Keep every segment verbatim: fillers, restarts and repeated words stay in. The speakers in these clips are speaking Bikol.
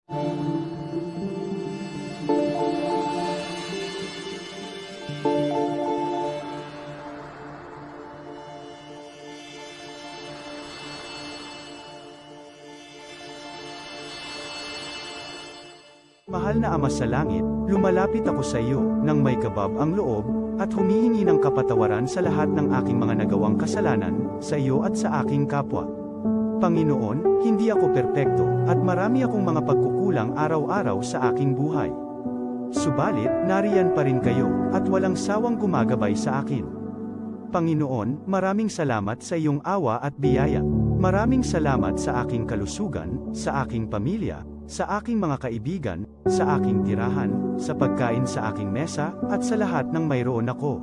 Mahal na Ama sa Langit, lumalapit ako sa iyo nang may kabab ang loob, at humihingi ng kapatawaran sa lahat ng aking mga nagawang kasalanan, sa iyo at sa aking kapwa. Panginoon, hindi ako perpekto, at marami akong mga pagkukulang araw-araw sa aking buhay. Subalit, nariyan pa rin kayo, at walang sawang gumagabay sa akin. Panginoon, maraming salamat sa iyong awa at biyaya. Maraming salamat sa aking kalusugan, sa aking pamilya, sa aking mga kaibigan, sa aking tirahan, sa pagkain sa aking mesa, at sa lahat ng mayroon ako.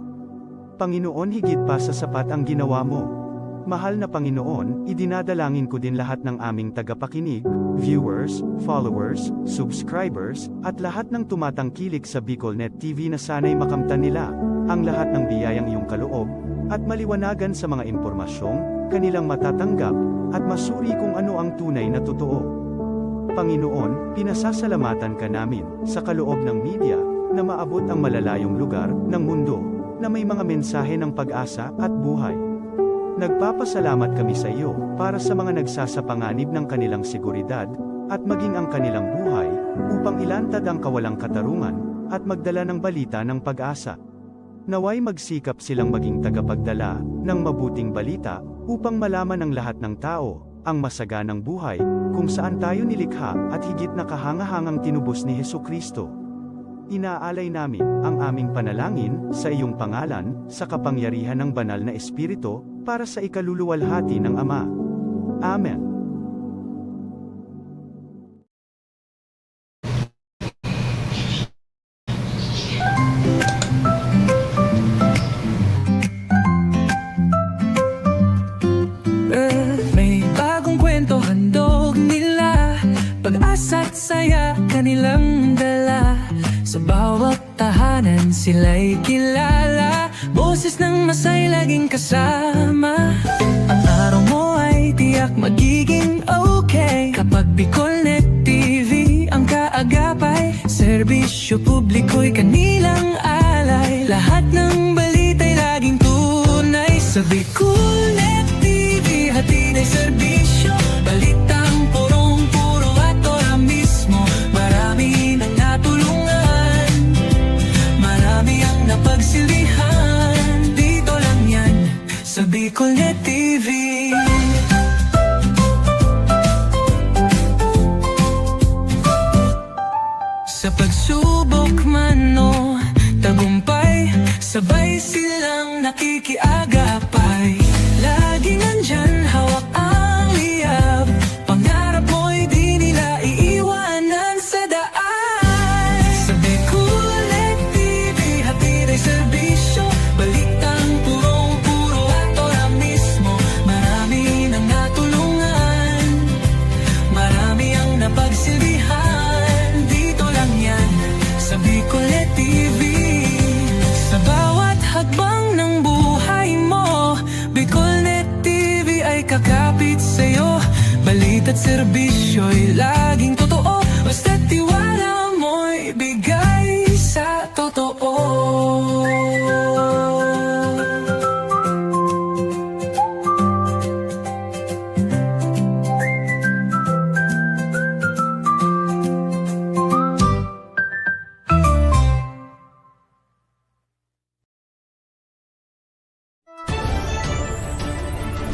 Panginoon, higit pa sa sapat ang ginawa mo. Mahal na Panginoon, idinadalangin ko din lahat ng aming tagapakinig, viewers, followers, subscribers, at lahat ng tumatangkilik sa BicolNet T V na sana'y makamtan nila ang lahat ng biyayang iyong kaloob at maliwanagan sa mga impormasyong kanilang matatanggap at masuri kung ano ang tunay na totoo. Panginoon, pinasasalamatan ka namin sa kaloob ng media na maabot ang malalayong lugar ng mundo na may mga mensahe ng pag-asa at buhay. Nagpapasalamat kami sa iyo para sa mga nagsasapanganib ng kanilang seguridad at maging ang kanilang buhay upang ilantad ang kawalang katarungan at magdala ng balita ng pag-asa. Naway magsikap silang maging tagapagdala ng mabuting balita upang malaman ng lahat ng tao ang masaganang buhay kung saan tayo nilikha at higit na kahangahangang tinubos ni Jesu-Cristo. Inaalay namin ang aming panalangin sa iyong pangalan, sa kapangyarihan ng Banal na Espiritu, para sa ikaluluwalhati ng Ama. Amen. May bagong kwento handog nila, pag-asa't saya kanilang dala. Sa bawat tahanan sila'y kilala, boses ng masay laging kasama. Ang araw mo ay tiyak magiging okay kapag BicolNet T V ang kaagapay. Serbisyo publiko'y kanilang alay, lahat ng balita'y laging tunay. Sa BicolNet T V hatid ay serbisyo, balitang purong-puro at ora mismo. Marami nang natulungan, marami ang napagsilbihan. Dito lang yan sa BicolNet T V. Sa pagsubok man o tagumpay, sabay silang nakikiagapay. Laging nandyan, hawak ang liyab, pangarap mo'y di nila iiwanan sa daan. Sa BicolNet T V hatid ay serbisyo, balitang purong-puro at ora mismo. Marami nang natulungan, marami ang napagsilbihan. Dito lang yan sa BicolNet T V. Sa bawat hakbang ng buhay mo, BicolNet T V ay kakapit sa'yo. Balita't serbisyo'y laging totoo, basta tiwala mo'y bigay sa totoo.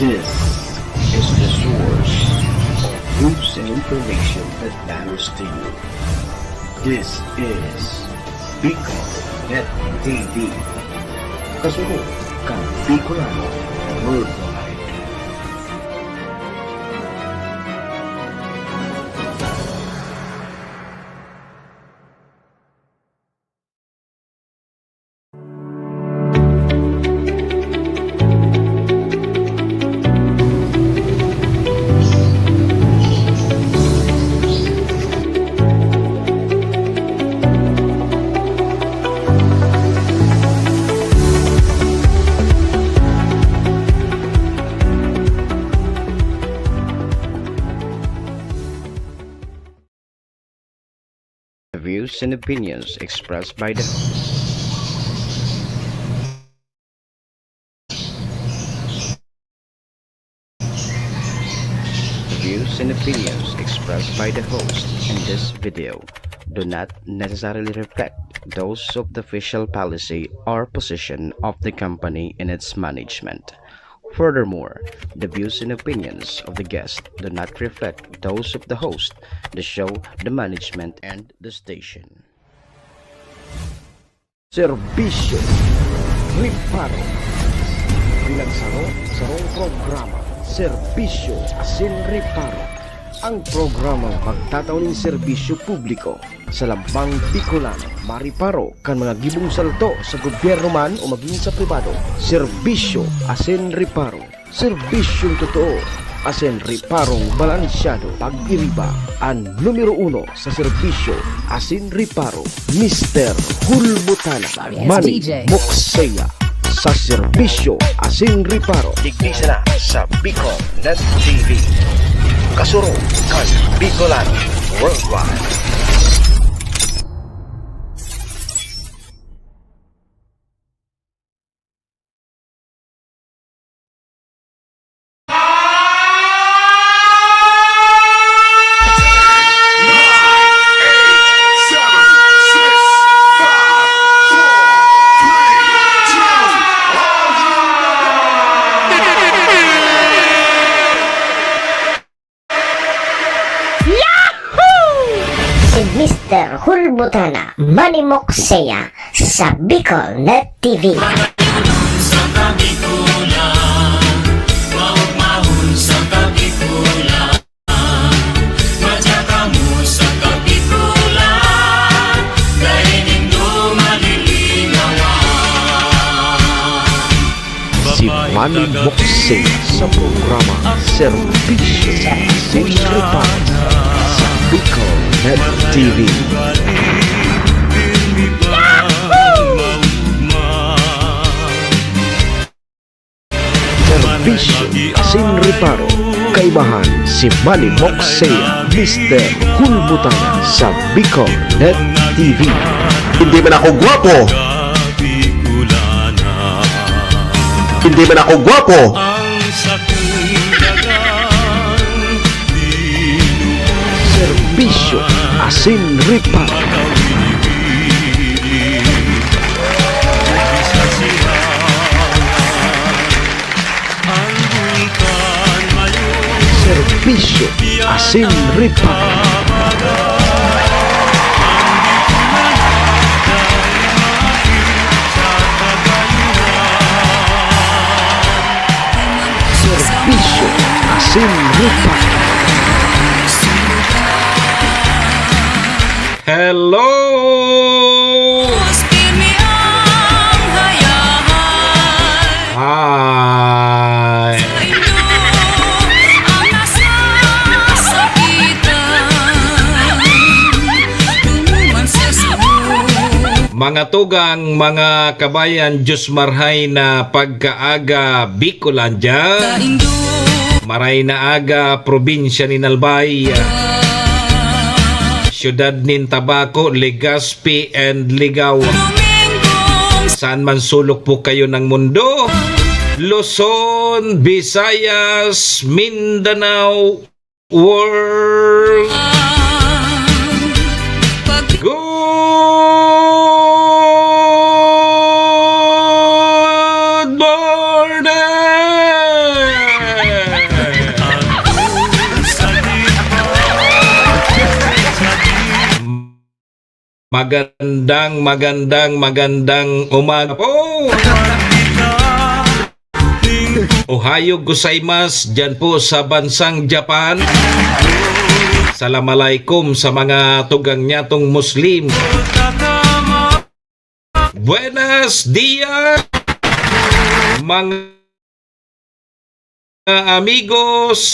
This is the source of news and information that matters to you. This is Bicol Net T V. Kasunod kan Bicolano Worldwide. Views and opinions expressed by the The views and opinions expressed by the host in this video do not necessarily reflect those of the official policy or position of the company and its management. Furthermore, the views and opinions of the guest do not reflect those of the host, the show, the management, and the station. Serbisyo, reparo. Pinagsaro, sarong programa, serbisyo asin reparo. Ang programang magtatao nin serbisyo publiko sa lambang Bicolano, mareparo kan mga gibong salto sa gobyerno man o magin sa pribado. Serbisyo asin reparo. Serbisyong totoo asin reparong balansyado. Pag-iriba, an numero uno sa serbisyo asin reparo, Mister Hulbutana, Manny Mokseya, sa serbisyo asin reparo. Digdi sana sa Bicol Net T V. Kasurog kan Bicolano Worldwide. Yahoo! Si Mister Hulbutana, Manny Mokseya, sa Bicol Net T V. Sa Kabikulan, maugmahon sa Kabikulan, madya kamo sa Kabikulan, dai nindo malilinawan. Si Manny Mokseya sa programa Serbisyo asin Reparo sa Bicol Net T V. Serbisyo asin Reparo, kaibahan si Manny Mokseya, Mister Hulbutana sa Bicol Net T V. Hindi man ako gwapo. Hindi man ako gwapo. Serbisyo asin reparo. Serbisyo asin reparo. Serbisyo asin reparo. Hello! Hi! Mga tugang, mga kabayan, Diyos marhay na pagkaaga, Bicolandia. Maray na aga, probinsya nin Albay, siyudad nin Tabaco, Legazpi and Ligao. Saan man sulok po kayo ng mundo, Luzon, Visayas, Mindanao, World. Good morning! Magandang, magandang, magandang umaga po. Ohayo gozaimasu diyan po sa bansang Japan. Salam alaikum sa mga tugang nyatong Muslim. Buenos dias, mga amigos,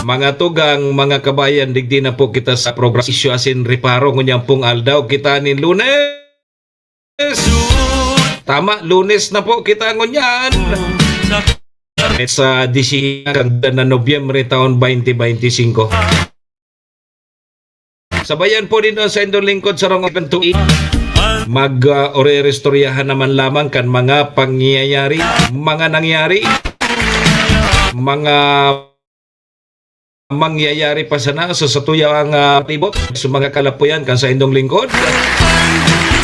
mga tugang, mga kabayan, digdi na po kita sa programa Serbisyo asin Reparo ngunyan pong aldaw, kita nin Lunes. Tama, Lunes na po kita ngunyan. Sa disinuwebe na Nobyembre taon twenty twenty-five. Sabayan po ninyo sa indong lingkod sa rong open to mag, ah, ore-, orerestoryahan naman lamang kan mga pangyayari, mga nangyari, mga mangyayari pa sana sa satuyang, ah, palibot. Sa mga kalapuyan kan sa indong lingkod.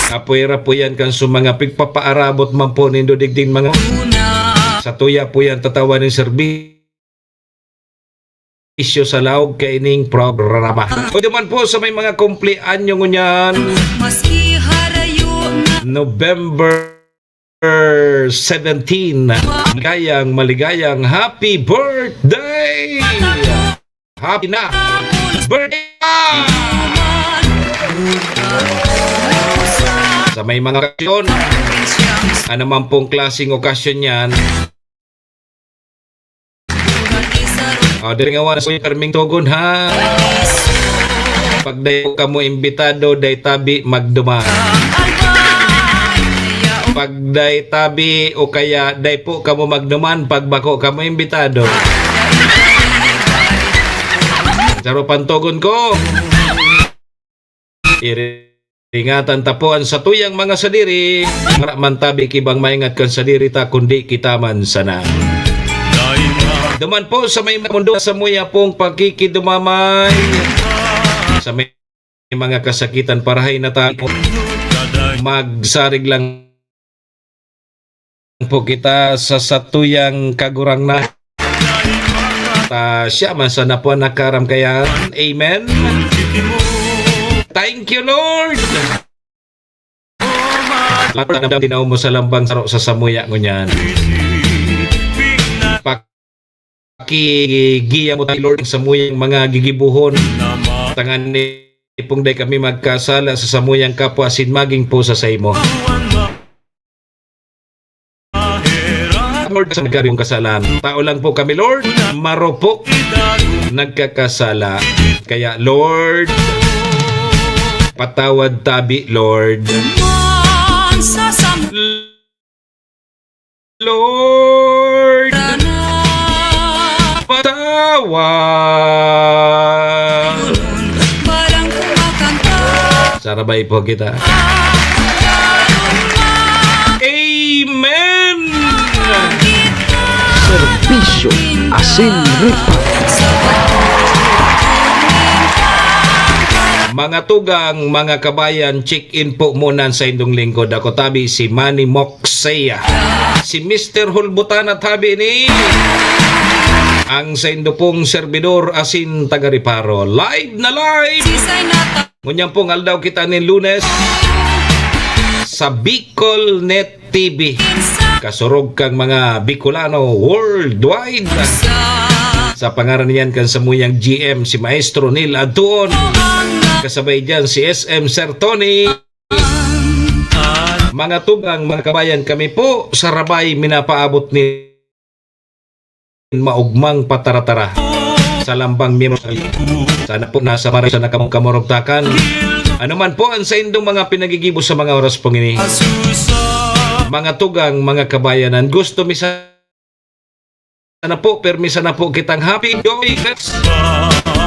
Apwera po yan kan sa mga pigpapaarabot man po nindo digding mga satuya po yan tatawan ning serbisyo sa laog kaining programa. O duman po sa may mga kumpleanyo ngunyan, Maski harayo na November seventeen. Maligayang, maligayang happy birthday! Happy na birthday! Sa may mga okasyon, ano man pong klaseng okasyon yan, ah, diri nga wala sa perming tugon, ha? Pag dai po kamo imbitado, dai tabi magduman. Pag dai tabi o kaya dai po kamo magduman, pag bako kamo imbitado. Saro pantogon ko. Iri- Ingatan ta po an satuyang mga sadiri. Wala man tabi kibang maingat kan sadiri ta, kundi kita man sana. Duman po sa may mundo, samuya pong pakikidumamay. Sa may mga kasakitan, parahay na tayo. Magsarig lang po kita sa satuyang Kagurangnan. Ta siya man sana po an nakaaram kaiyan. Amen. Thank you, Lord. Matandam, tinaw mo sa lambang saro sa samuya ngunyan. Pakigiya mo tayo, Lord, sa samuyang mga gigibohon. Tanganing dai kami magkasala sa samuyang kapwa asin magin po sa saimo. Lord, sa nagkaroon kasalan. Tao lang po kami, Lord. Marupok. Nagkakasala. Kaya, Lord, patawad tabi, Lord. Lord, patawad. Sarabay po kita. Amen! Serbisyo asin reparo. Mga tugang, mga kabayan, check-in po muna sa indong lingkod. Ako tabi si Manny Moxea. Si Mister Hulbutan at habi ni ang saindo pong serbidor asin taga-reparo. Live na live! Ngunyan pong aldaw kita nin Lunes sa Bicol Net T V. Kasurog kang mga Bicolano worldwide. Sa pangaran niyan kan samuyang G M, si Maestro Neil Adtuon. Kasabay diyan si S M Sir Tony. Mga tugang, mga kabayan, kami po sa Rabay minapaabot ni maugmang pataratara sa lambang miyembro. Sana po nasa maray sa nakamong kamurugtakan. Ano man po ang saindong mga pinagigibo sa mga oras pong ini. Mga tugang, mga kabayanan, gusto mi sa sana po, permi sana po kitang happy joy.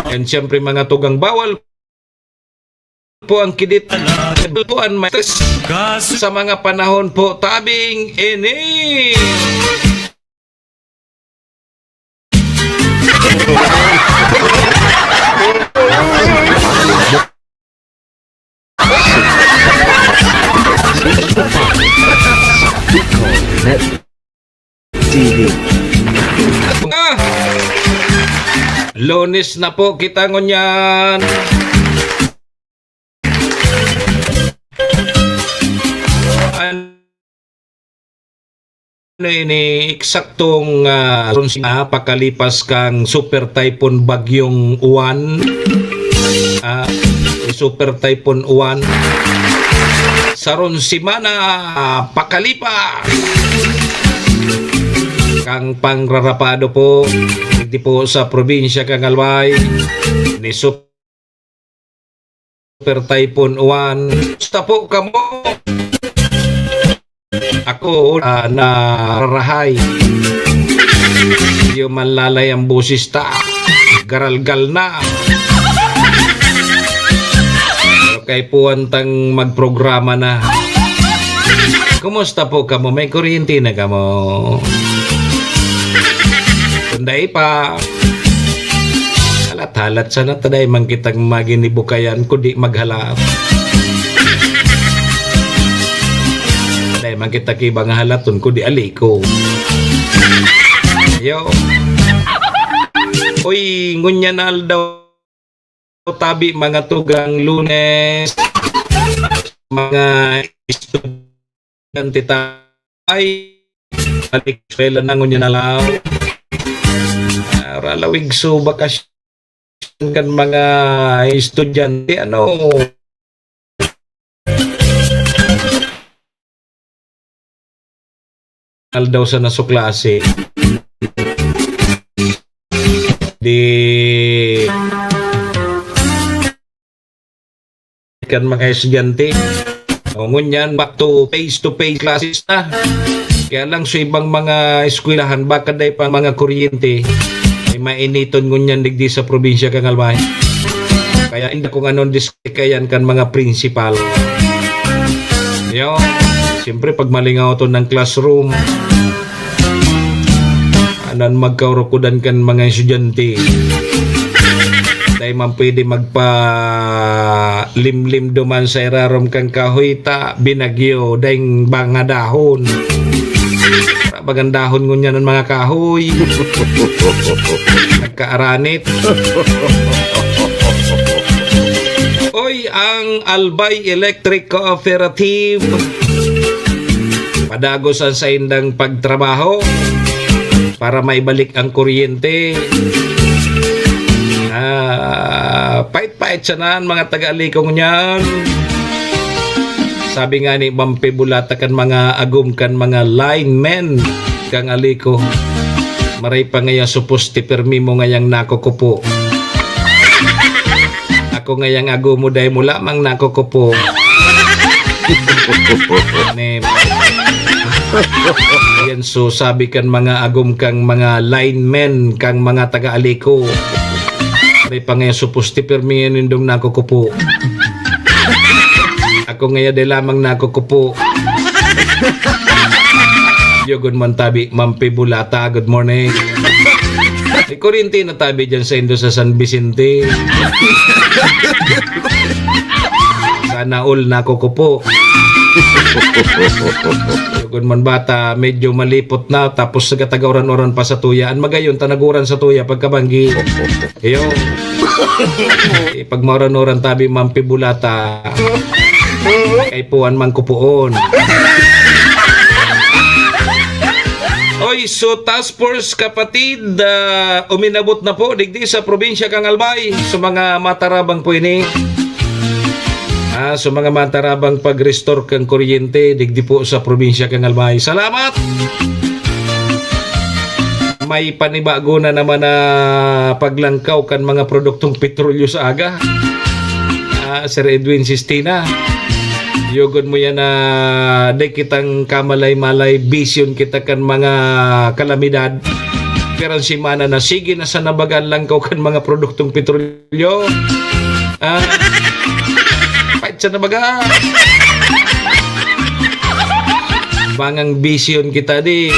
And siyempre, mga tugang, bawal po ang kidit. Bawal po ang may stress sa mga panahon po tabing ini. Bicol Net T V. Ah! Lunes na po kita ngunyan. Ano ini, eksaktong, ah, sunsi-, ah, pakalipas kang Super Typhoon Bagyong Uwan. Ah, Super Typhoon Uwan. Sarong semana, ah, pakalipas kang pangrarapado po, digdi po sa probinsya kang Albay, ni Sup-, Super Typhoon Uwan. Basta po kamo. Ako, ah, nararahay. Medyo manlalay ang boses ta. Garalgal na. Kaipuhan tang magprograma na. Kumusta po kamo? May kuryente na kamo? Kung dai pa, halat-halat sana ta, dai man kitang maginibukayan kundi maghalat. Dai man kita kiba nga halaton kundi aliko. Yo. Uy, ngunyan na aldaw tabi, mga tugang, Lunes, mga estudyante ta-, ay, balik eskwela na ngunyan na lang. Ah, ralawig so bakasyon kan mga estudyante, ano? Aldaw sa naso klase. Di kan mga estudyante. O, ngunyan, back to face-to-face classes na. Kaya lang sa ibang mga eskwelahan, baka dai pa mga kuryente, ay mainiton ngunyan digdi sa probinsya kan Albay. Kaya inda kung anon diskaya yan kan mga principal. Yo, siyempre, pag malingaw to ng classroom, anan magkaurukudan kan mga estudyante. Dai man pwede magpalimlim duman sa irarom kan kahoy ta binagyo daing mga dahon. Bagang dahon ngunyan ang mga kahoy. Nagkaaranit. Oy, ang Albay Electric Cooperative, padagos ang saindang pagtrabaho para maibalik ang kuryente. Ah, pait-pait sana an mga taga-Aliko ngunyan. Sabi nga ni Mampi Bulata kan mga agom kan mga linemen kan Aliko, "Maray pa ngaya supos ti pirmi mo ngayang nakukupo." Ako ngayang agom mo, dai mo lamang nakukupo. Ni-, yan, so, sabi kan mga agom kang mga linemen, kang mga taga-Aliko, "Maray pa ngaya supos ti pirmi nindong nakukupo. Ako ngaya dai lamang nakukupo." Yo, good man tabi, Mampi Bulata, good morning. May kuryente na tabi dyan sa indo sa San Vicente. Sana all nakukupo. Yo, good man bata, medyo malipot na, tapos nagkatagaoran-oran pa sa tuya. An magayon, tanaguran sa tuya, pagkabanggi. Iyo. Eh, pag mauran-uran tabi, Mampi Bulata. Kaipuhan man kupoon. Oy, so task force, kapatid, ah, uminabot na po digdi sa probinsya kan Albay. So, mga matarabang po ini. Ah, so, mga matarabang pag-restore kan kuryente digdi po sa probinsya kan Albay. Salamat! May panibago na naman na paglangkaw kan mga produktong petrolyo sa aga. Ah, Sir Edwin Sistina, yugon mo yan na di kitang kamalay-malay, bisyon kita kan mga kalamidad. Pero ang simana na, sige na sa nabagan langkaw kan mga produktong petrolyo. Yo. Ah. Patsa na baga. Bangang bisyon kita di.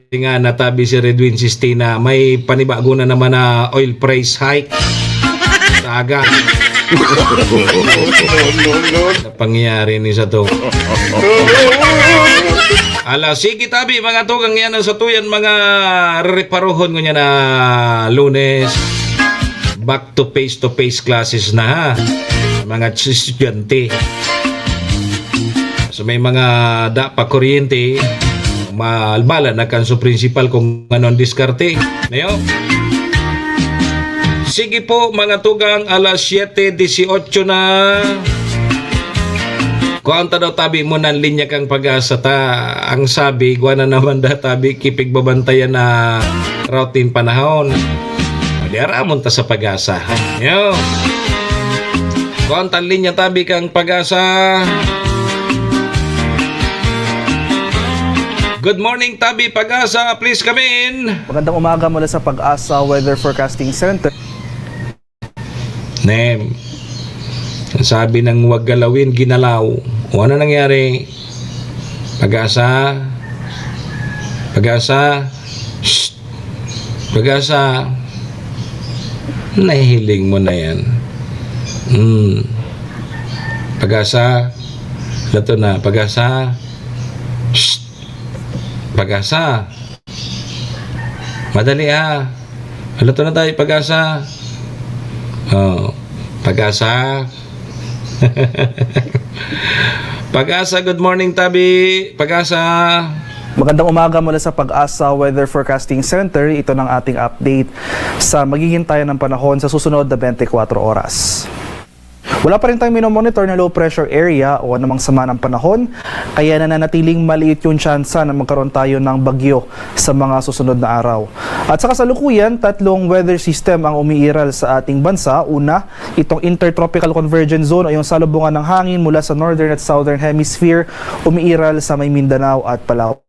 Nga natabi si Redwin Sistina, may panibago na naman na oil price hike. Taga. Pangyayari ni sa to. Ala, sige tabi, mga tugang, yan ang sa tuyan, mga reparohon ko niya na Lunes. Back to face-to-face classes na, ha, mga estudyante. So, may mga da pa kuryente, malbala na kan su principal kung ano ang diskarte. Nayo? Sige po, mga tugang, alas siyete dieciocho na. Kuhaan ta daw tabi mo ng linya kang Pag-asa ta. Ang sabi, igwa na naman da tabi, kipigbabantayan na route nin panahon. Di aramon ta sa Pag-asa. Yo. Kuhaan ta linya tabi kang Pag-asa. Good morning, tabi Pag-asa. Please come in. Magandang umaga mula sa Pag-asa Weather Forecasting Center. Nem. Sabi ng wag galawin, ginalaw. O ano nangyari? Pag-asa? Pag-asa? Shh! Pag-asa? Nahihiling mo na yan. Hmm. Pag-asa? Lato na. Pag-asa? Shh! Pag-asa? Madali ha. Lato na tayo, Pag-asa. Oh, Pag-asa. Pag-asa, good morning, Tabi. Pag-asa. Magandang umaga mula sa Pag-asa Weather Forecasting Center. Ito ng ating update sa magiging tayo ng panahon sa susunod na twenty-four oras. Wala pa rin tayong minomonitor na low pressure area o anumang sama ng panahon, kaya nananatiling maliit yung tsansa na magkaroon tayo ng bagyo sa mga susunod na araw. At sa kasalukuyan, tatlong weather system ang umiiral sa ating bansa. Una, itong Intertropical Convergence Zone o yung salubungan ng hangin mula sa Northern at Southern Hemisphere, umiiral sa may Mindanao at Palawan.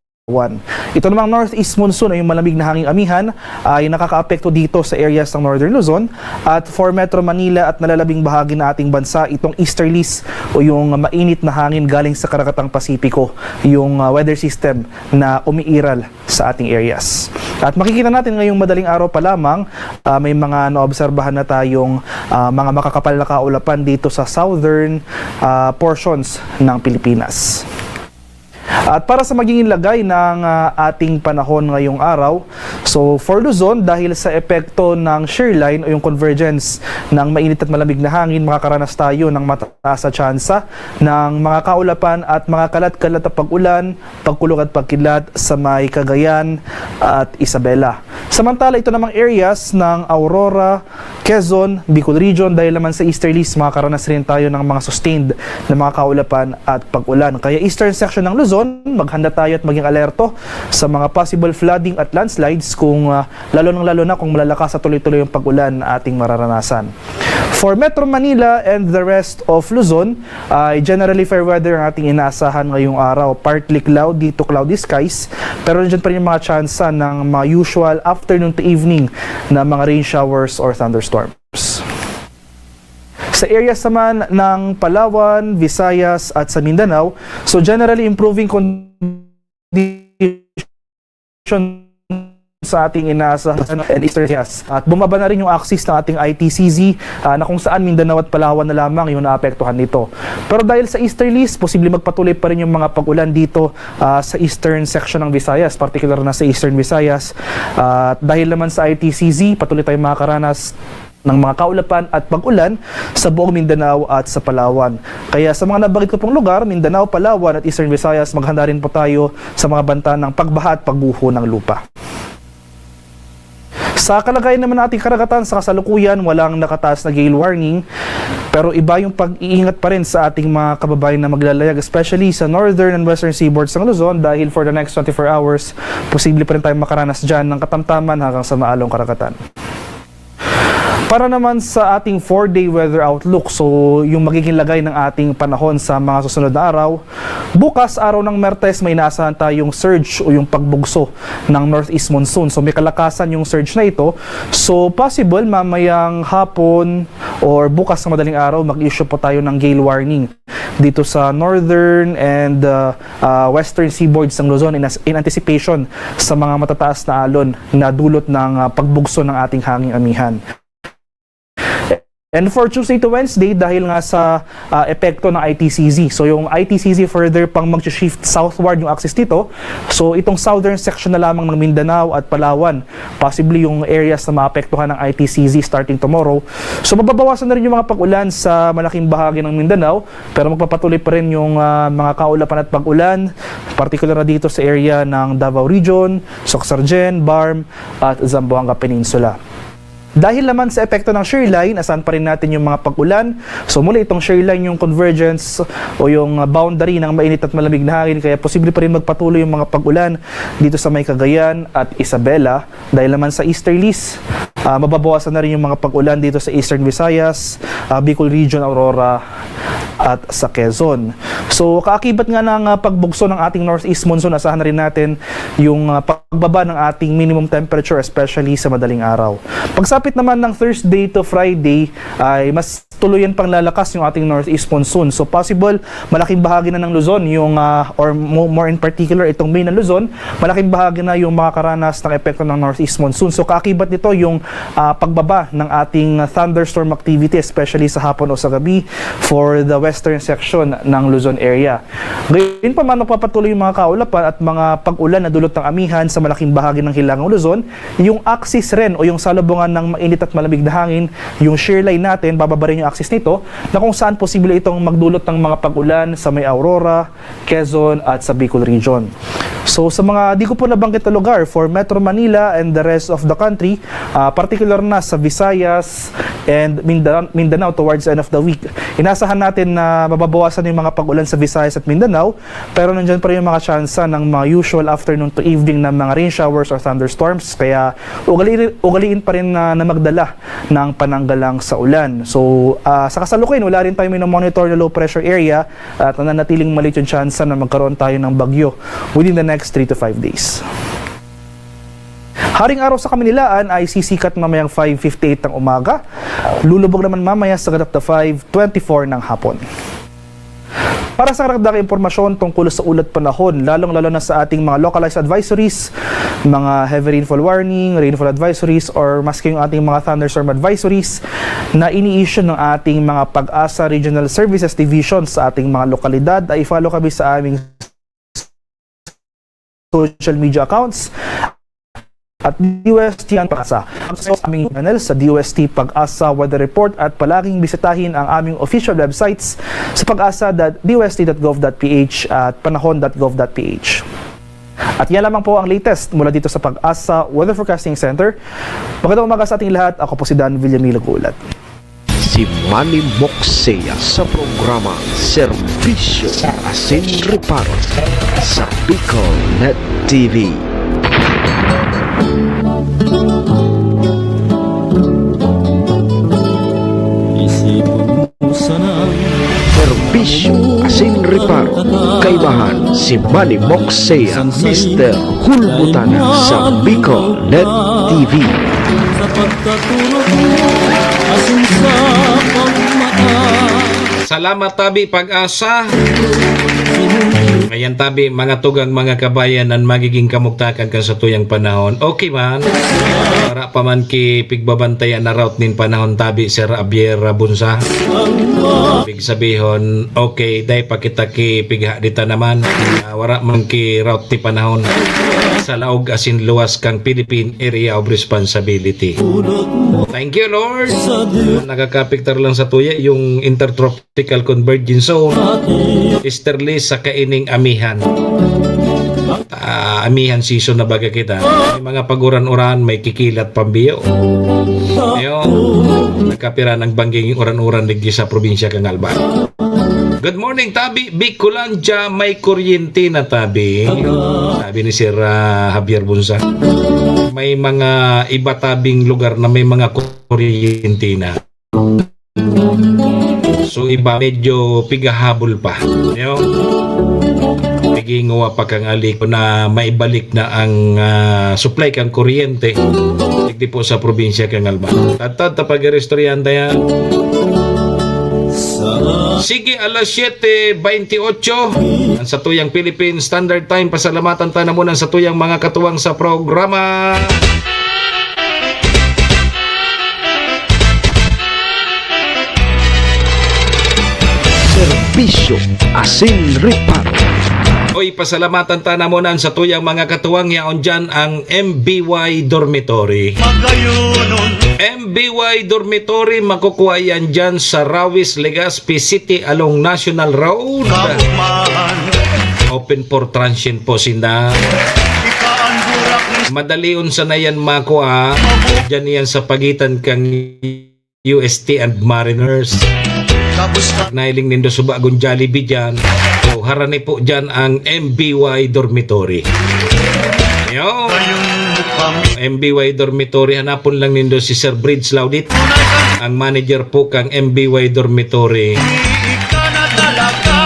Ito namang northeast monsoon o yung malamig na hanging amihan ay nakakaapekto dito sa areas ng Northern Luzon at for Metro Manila at nalalabing bahagi na ating bansa, itong easterlies o yung mainit na hangin galing sa Karakatang Pasipiko, yung uh, weather system na umiiral sa ating areas. At makikita natin ngayong madaling araw pa lamang, uh, may mga naobserbahan na tayong uh, mga makakapal na kaulapan dito sa southern uh, portions ng Pilipinas. At para sa magiging lagay ng uh, ating panahon ngayong araw, so for Luzon, dahil sa epekto ng shear line o yung convergence ng mainit at malamig na hangin, makakaranas tayo ng mataas na tsansa ng mga kaulapan at mga kalat-kalat na pag-ulan, pagkulog at pagkidlat sa may Cagayan at Isabela. Samantala, ito namang areas ng Aurora, Quezon, Bicol Region, dahil naman sa easterlies, makakaranas rin tayo ng mga sustained na mga kaulapan at pag-ulan. Kaya eastern section ng Luzon, maghanda tayo at maging alerto sa mga possible flooding at landslides kung uh, lalo nang lalo na kung malalakas at tuloy-tuloy yung pag-ulan na ating mararanasan. For Metro Manila and the rest of Luzon, ay generally fair weather ang ating inaasahan ngayong araw. Partly cloudy to cloudy skies, pero nandiyan pa rin yung mga tsansa ng mga usual afternoon to evening na mga rain showers or thunderstorms. Sa areas naman ng Palawan, Visayas at sa Mindanao, so generally improving condition sa ating inaasahan and eastern areas. At bumaba na rin yung axis ng ating I T C Z uh, na kung saan Mindanao at Palawan na lamang yung naapektuhan nito. Pero dahil sa easterlies, posible magpatuloy pa rin yung mga pag-ulan dito uh, sa eastern section ng Visayas, particular na sa eastern Visayas. Uh, at dahil naman sa I T C Z, patuloy tayong makakaranas ng mga kaulapan at pag-ulan sa buong Mindanao at sa Palawan. Kaya sa mga nabanggit ko pong lugar, Mindanao, Palawan at Eastern Visayas, maghanda rin po tayo sa mga banta ng pagbaha at pagguho ng lupa. Sa kalagayan naman ng ating karagatan, sa kasalukuyan, walang nakataas na gale warning. Pero iba yung pag-iingat pa rin sa ating mga kababayan na maglalayag, especially sa northern and western seaboards ng Luzon, dahil for the next twenty-four hours, posible pa rin tayong makaranas dyan ng katamtaman hanggang sa maalong karagatan. Para naman sa ating four-day weather outlook, so yung magiging lagay ng ating panahon sa mga susunod na araw, bukas, araw ng Mertes, may inaasahan tayong surge o yung pagbugso ng northeast monsoon. So may kalakasan yung surge na ito. So possible mamayang hapon or bukas na madaling araw, mag-issue po tayo ng gale warning dito sa northern and uh, uh, western seaboards ng Luzon in, in anticipation sa mga matataas na alon na dulot ng uh, pagbugso ng ating hanging amihan. And for Tuesday to Wednesday, dahil nga sa uh, epekto ng I T C Z. So yung I T C Z further pang mag-shift southward yung axis nito. So itong southern section na lamang ng Mindanao at Palawan, possibly yung areas na maapektuhan ng I T C Z starting tomorrow. So mababawasan na rin yung mga pag-ulan sa malaking bahagi ng Mindanao, pero magpapatuloy pa rin yung uh, mga kaulapan at pag-ulan, particular na dito sa area ng Davao Region, Soccsksargen, Barm, at Zamboanga Peninsula. Dahil naman sa epekto ng shear line, asahan pa rin natin yung mga pag-ulan. So muli itong shear line yung convergence o yung boundary ng mainit at malamig na hangin, kaya posible pa rin magpatuloy yung mga pag-ulan dito sa may Cagayan at Isabela. Dahil naman sa easterlies, uh, mababawasan na rin yung mga pag-ulan dito sa Eastern Visayas, uh, Bicol Region, Aurora at sa Quezon. So kaakibat nga ng uh, pagbugso ng ating northeast monsoon, asahan na rin natin yung uh, pag- pagbaba ng ating minimum temperature, especially sa madaling araw. Pagsapit naman ng Thursday to Friday, ay mas tuluyan pang lalakas yung ating northeast monsoon. So possible, malaking bahagi na ng Luzon, yung, ah, or mo- more in particular, itong main ng Luzon, malaking bahagi na yung makakaranas ng epekto ng northeast monsoon. So kaakibat nito yung, ah, pagbaba ng ating thunderstorm activity, especially sa hapon o sa gabi for the western section ng Luzon area. Gayunpaman, magpapatuloy yung mga kaulapan at mga pag-ulan na dulot ng amihan sa malaking bahagi ng Hilagang Luzon. Yung axis rin o yung salubungan ng mainit at malamig na hangin, yung shear line natin, bababa rin yung axis nito, na kung saan posible itong magdulot ng mga pag-ulan sa may Aurora, Quezon at sa Bicol Region. So sa mga di ko po nabanggit na lugar, for Metro Manila and the rest of the country, ah, particular na sa Visayas and Mindanao, Mindanao towards the end of the week, inasahan natin na mababawasan yung mga pag-ulan sa Visayas at Mindanao, pero nandyan pa rin yung mga tsansa ng mga usual afternoon to evening na mga rain showers or thunderstorms. Kaya ugaliin, ugaliin pa rin na, na magdala ng pananggalang sa ulan. So, ah, sa kasalukuyan, wala rin tayo minomonitor na low pressure area at nananatiling maliit yung tsansa na magkaroon tayo ng bagyo within the next three to five days. Haring araw sa Kamaynilaan ay sisikat mamayang five fifty-eight ng umaga. Lulubog naman mamaya sa ganap na five twenty-four ng hapon. Para sa karagdagang impormasyon tungkol sa ulat panahon, lalong-lalo na sa ating mga localized advisories, mga heavy rainfall warning, rainfall advisories, or maski yung ating mga thunderstorm advisories na ini-issue ng ating mga PAGASA Regional Services Division sa ating mga lokalidad, ay i-follow kami sa aming social media accounts at D O S T ang PAGASA. Ang sa aming channel sa D O S T PAGASA Weather Report at palaging bisitahin ang aming official websites sa pagasa dot D O S T dot gov dot P H at panahon dot gov dot P H. At yan lamang po ang latest mula dito sa PAGASA Weather Forecasting Center. Magandang umaga sa ating lahat. Ako po si Dan Villamil Gulat. Si Manny Moksea sa programa Serbisyo Asin Reparo sa Bicol Net T V. Serbisyo Asin Reparo, kaibahan si Manny Moksea, Mister Hulbutana sa Bicol Net T V. Sa pagkaturog mo, asin sa pagmata. Salamat, tabi, Pag-asa. Ayan, tabi, mga tugang, mga kabayan, an magiging kamugtakan kan satuyang panahon. Okay man. Wara pa man ki pigbabantayan na route nin panahon, tabi, Sir Javier Bunsa. Pig sabihon, okay, dai pa kita ki pigha dita naman. Ah, wara man ki route ni panahon sa laog asin luwas kang Philippine Area of Responsibility. Thank you, Lord. Nakakapiktar lang sa tuya yung intertropical convergence zone. Easterly sa kaining amihan. Ah, amihan season na baga kita. May mga paguran-uran, may kikilat pambiyo. Ayo, nagkapira ng bangging uran-uran digdi sa probinsya kan Albay. Good morning, tabi. Bicolandia, may kuryente na, tabi. Sabi ni Sir, ah, Javier Bunsa, may mga iba tabing lugar na may mga kuryente na. So, iba medyo pigahabol pa. Yo? Piginguwa pa kang aliko na maibalik na ang, ah, supply kang kuryente. Digdi po sa probinsya kan Albay. Tadtad ta pag-iristoryahan ta yan. Sige, alas siyete bentiocho. Ang satuyang Philippine Standard Time. Pasalamatan ta na muna ang satuyang mga katuwang sa programa. Serbisyo asin reparo. Oy, pasalamatan ta na muna ang satuyang mga katuwang yaon dyan, ang M B Y Dormitory. Magayonon. M B Y Dormitory, makukuha yan dyan sa Rawis, Legazpi City along National Road. Kaugmahan. Open for transient po sinda. Ika ang burak ni Madalion sana yan makuha. Diyan yan sa pagitan kang U S T and Mariners. Kamusta? Nailing nindo suba gun Jollibee dyan. O, harani po dyan ang M B Y Dormitory. Yo. Kayong mukha mi- M B Y Dormitory, hanapon lang nindo si Sir Bridge Laudit, ang manager po kang M B Y Dormitory. Ika na talaga.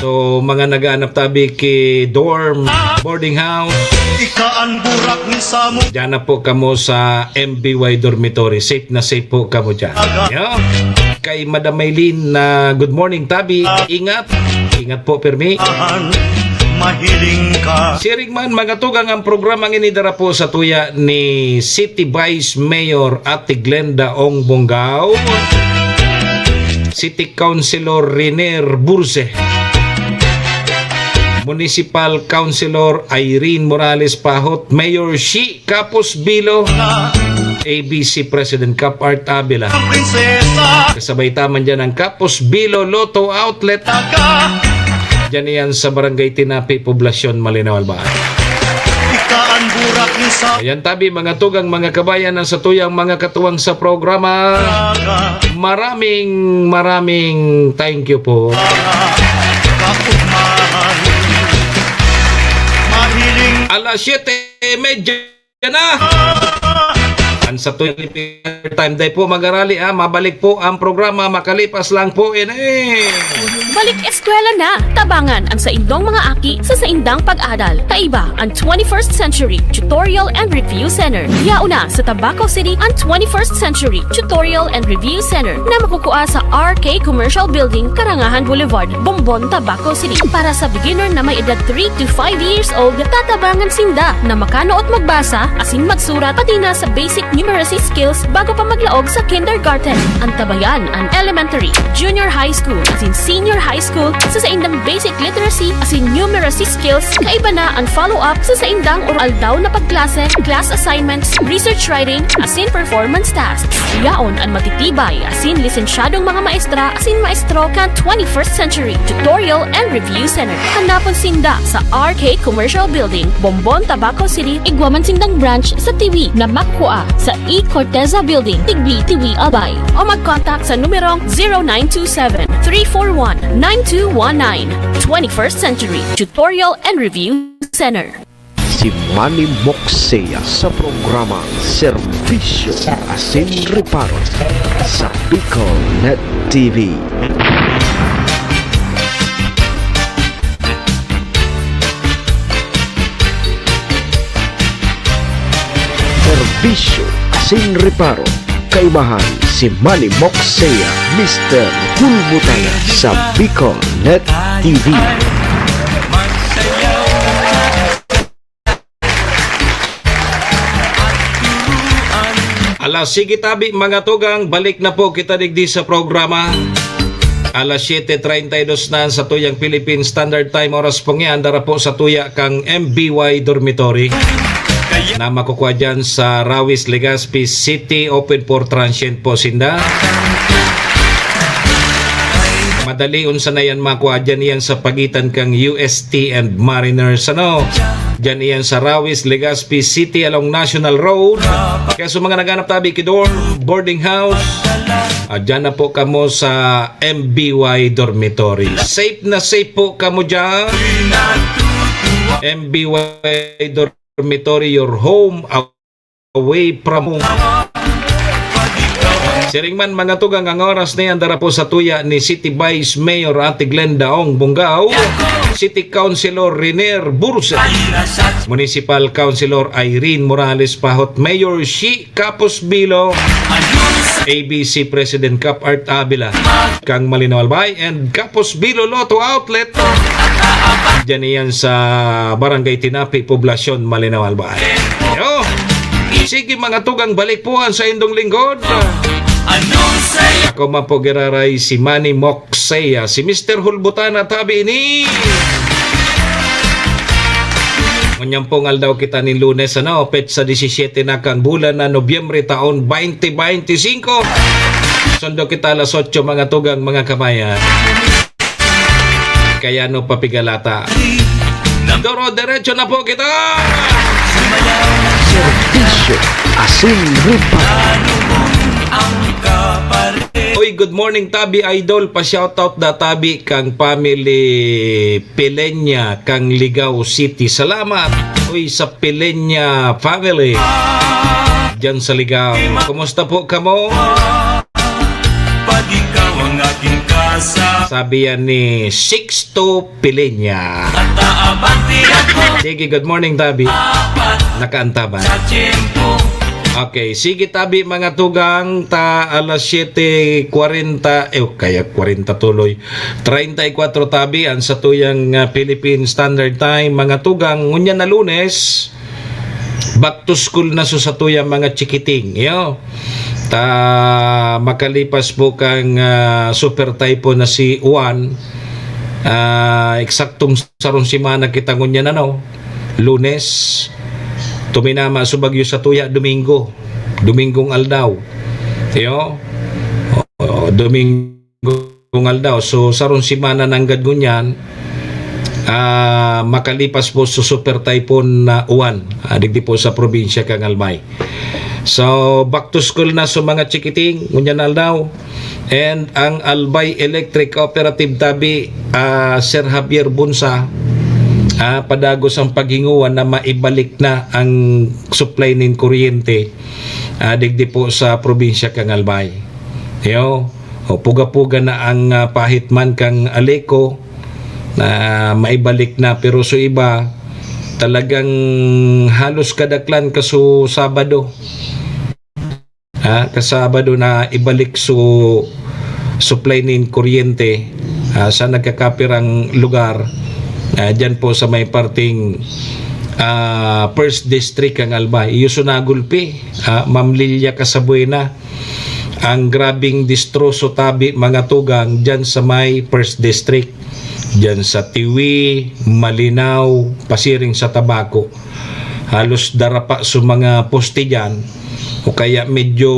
So, mga naghahanap tabi ki dorm, boarding house. Ika an burak ni Samo. Diyan na po kamo sa M B Y dormitory. Safe na safe po kamo diyan. Yo. Kay Madam Maylene na, "Good morning, tabi. Ingat. Ingat po, pirmi." Ahan, mahiling ka. Siring man, mga tugang, ang programang ini dara po sa tuya ni City Vice Mayor Ate Glenda Ong Bongao. City Councilor Riner Burse, Municipal Councilor Irene Morales Pahot, Mayor Shi Capos Bilo, A B C President Cap Art Avila. Kasabay taman dyan ang Capos Bilo Lotto Outlet. Dyan yan sa Barangay Tinapi, Poblacion, Malinao, Albay. Ayan tabi, mga tugang, mga kabayan, ang satuyang mga katuwang sa programa. Maraming, maraming thank you po. Alas siyete y media na. Ang satuyang time, dai po magarali, ah. Mabalik po ang programa, makalipas lang po ini. Balik eskwela na! Tabangan ang saindong mga aki sa saindang pag-adal. Kaiba ang twenty-first Century Tutorial and Review Center. Yaon na sa Tabaco City ang twenty-first Century Tutorial and Review Center na makukua sa R K Commercial Building, Karangahan Boulevard, Bombon, Tabaco City. Para sa beginner na may edad three to five years old, tatabangan sinda na makanood magbasa asin magsurat, pati na sa basic numeracy skills bago pa maglaog sa kindergarten. Antabayan an elementary, junior high school, asin senior high school sa saindang basic literacy asin numeracy skills. Kaiba na an follow-up sa saindang or-aldaw na pagklase, class assignments, research writing, asin performance tasks. Yaon an matitibay asin lisensyadong mga maestra asin maestro kan twenty-first Century Tutorial and Review Center. Hanapon sinda sa R K Commercial Building, Bombon, Tabaco City. Igwa man sindang branch sa Tiwi na makukua sa E Corteza Building, Tigbi, Tiwi, Albay. O mag-contact sa numerong zero nine two seven, three four one, nine two one nine. Twenty-first Century Tutorial and Review Center. Si Manny Moksea sa programang Serbisyo asin Reparo sa Bicol Net T V. Serbisyo asin Reparo. Kaibahan si Manny Moksea, Mister Hulbutana sa Bicol Net T V. Alas, sige tabi, mga tugang, balik na po kita digdi sa programa. Alas siyete treinta y dos na sa tuyang Philippine Standard Time. Oras pong yan, dara po sa tuya kang M B Y Dormitory na makukua dyan sa Rawis, Legazpi City. Open for transient po sinda. Madali, unsa na yan makua dyan, iyan sa pagitan kang U S T and Mariners, ano? Dyan iyan sa Rawis, Legazpi City along National Road. Kaya sa mga naghanap tabi ki dorm, boarding house, ah, dyan na po kamo sa M B Y Dormitory. Safe na safe po kamo dyan. M B Y Dormitory, your home away from home. Siring man, mga tugang, ang oras na yan, dara po sa tuya ni City Vice Mayor Ate Glenda Ong Bongao, City Councilor Renier Bursa, Municipal Councilor Irene Morales Pahot, Mayor Shi Capos Bilo, A B C President Cap Art Avila, kang Malinao Albay, and Capos Bilo Lotto Outlet. Diyan iyan sa Barangay Tinapi, Poblacion, Malinao Albay. Yo! Sige, mga tugang, balik po ang sa indong lingkod. Ako man po giraray si Manny Moksea, si Mister Hulbutana tabi ini. Ngunyan pong aldaw kita nin Lunes, ano, petsa disisiete na kang bulan na Nobyembre, taon twenty twenty-five. Sundo kita alas otso, mga tugang, mga kabayan. Kaya no papigalata. Doro, derecho na po kita! Serbisyo asin reparo. Uy, good morning, tabi idol. Pa-shoutout da tabi kang family Pilenya, kang Ligao City. Salamat. Uy, sa Pilenya family. Diyan sa Ligao. Kumusta po kamo? Sabi yan ni Sixto Pileña. Sige, good morning, Tabi. Nakaantaban. Okay, sige, Tabi, mga tugang, ta alas siyete kwarenta, eh, kaya kwarenta tuloy. Treinta y cuatro, Tabi, ang satuyang, ah, Philippine Standard Time, mga tugang, ngunyan na Lunes, back to school na so satuyang mga chikiting, yo. Ta makalipas po kang, ah, super typhoon na si Juan, ah, eksaktong sarong semana kita ngunyan, ano, Lunes, tuminama so bagyo satuya, Domingo, Domingong aldaw. Yo? O, Domingong aldaw. So, sarong semana nanggad ngunyan, ah, makalipas po sa super typhoon na Juan, ah, digdi po sa probinsya kan Albay. So, back to school na sa mga chikiting, ngunyan aldaw. And ang Albay Electric Cooperative, Tabi, ah, Sir Javier Bunsa, ah, padagos ang paghinguan na maibalik na ang supply nin kuryente, ah, digdi po sa probinsya kan Albay. Yo, o, puga-puga na ang, ah, pahit man kang Aleco na maibalik na, pero so iba, talagang halos kadaklan kaso Sabado. Ha, kasabado na ibalik so supply nin kuryente, ah, sa nagkakapirang lugar, ah, dyan po sa may parting, ah, First District ang Albay. Iyo so nagulpi, ah, Ma'am Lilia Casabuena, ang grabing distroso, Tabi, mga tugang, dyan sa may First District, dyan sa Tiwi, Malinao, pasiring sa Tabaco. Halos darapa so mga poste dyan, o kaya medyo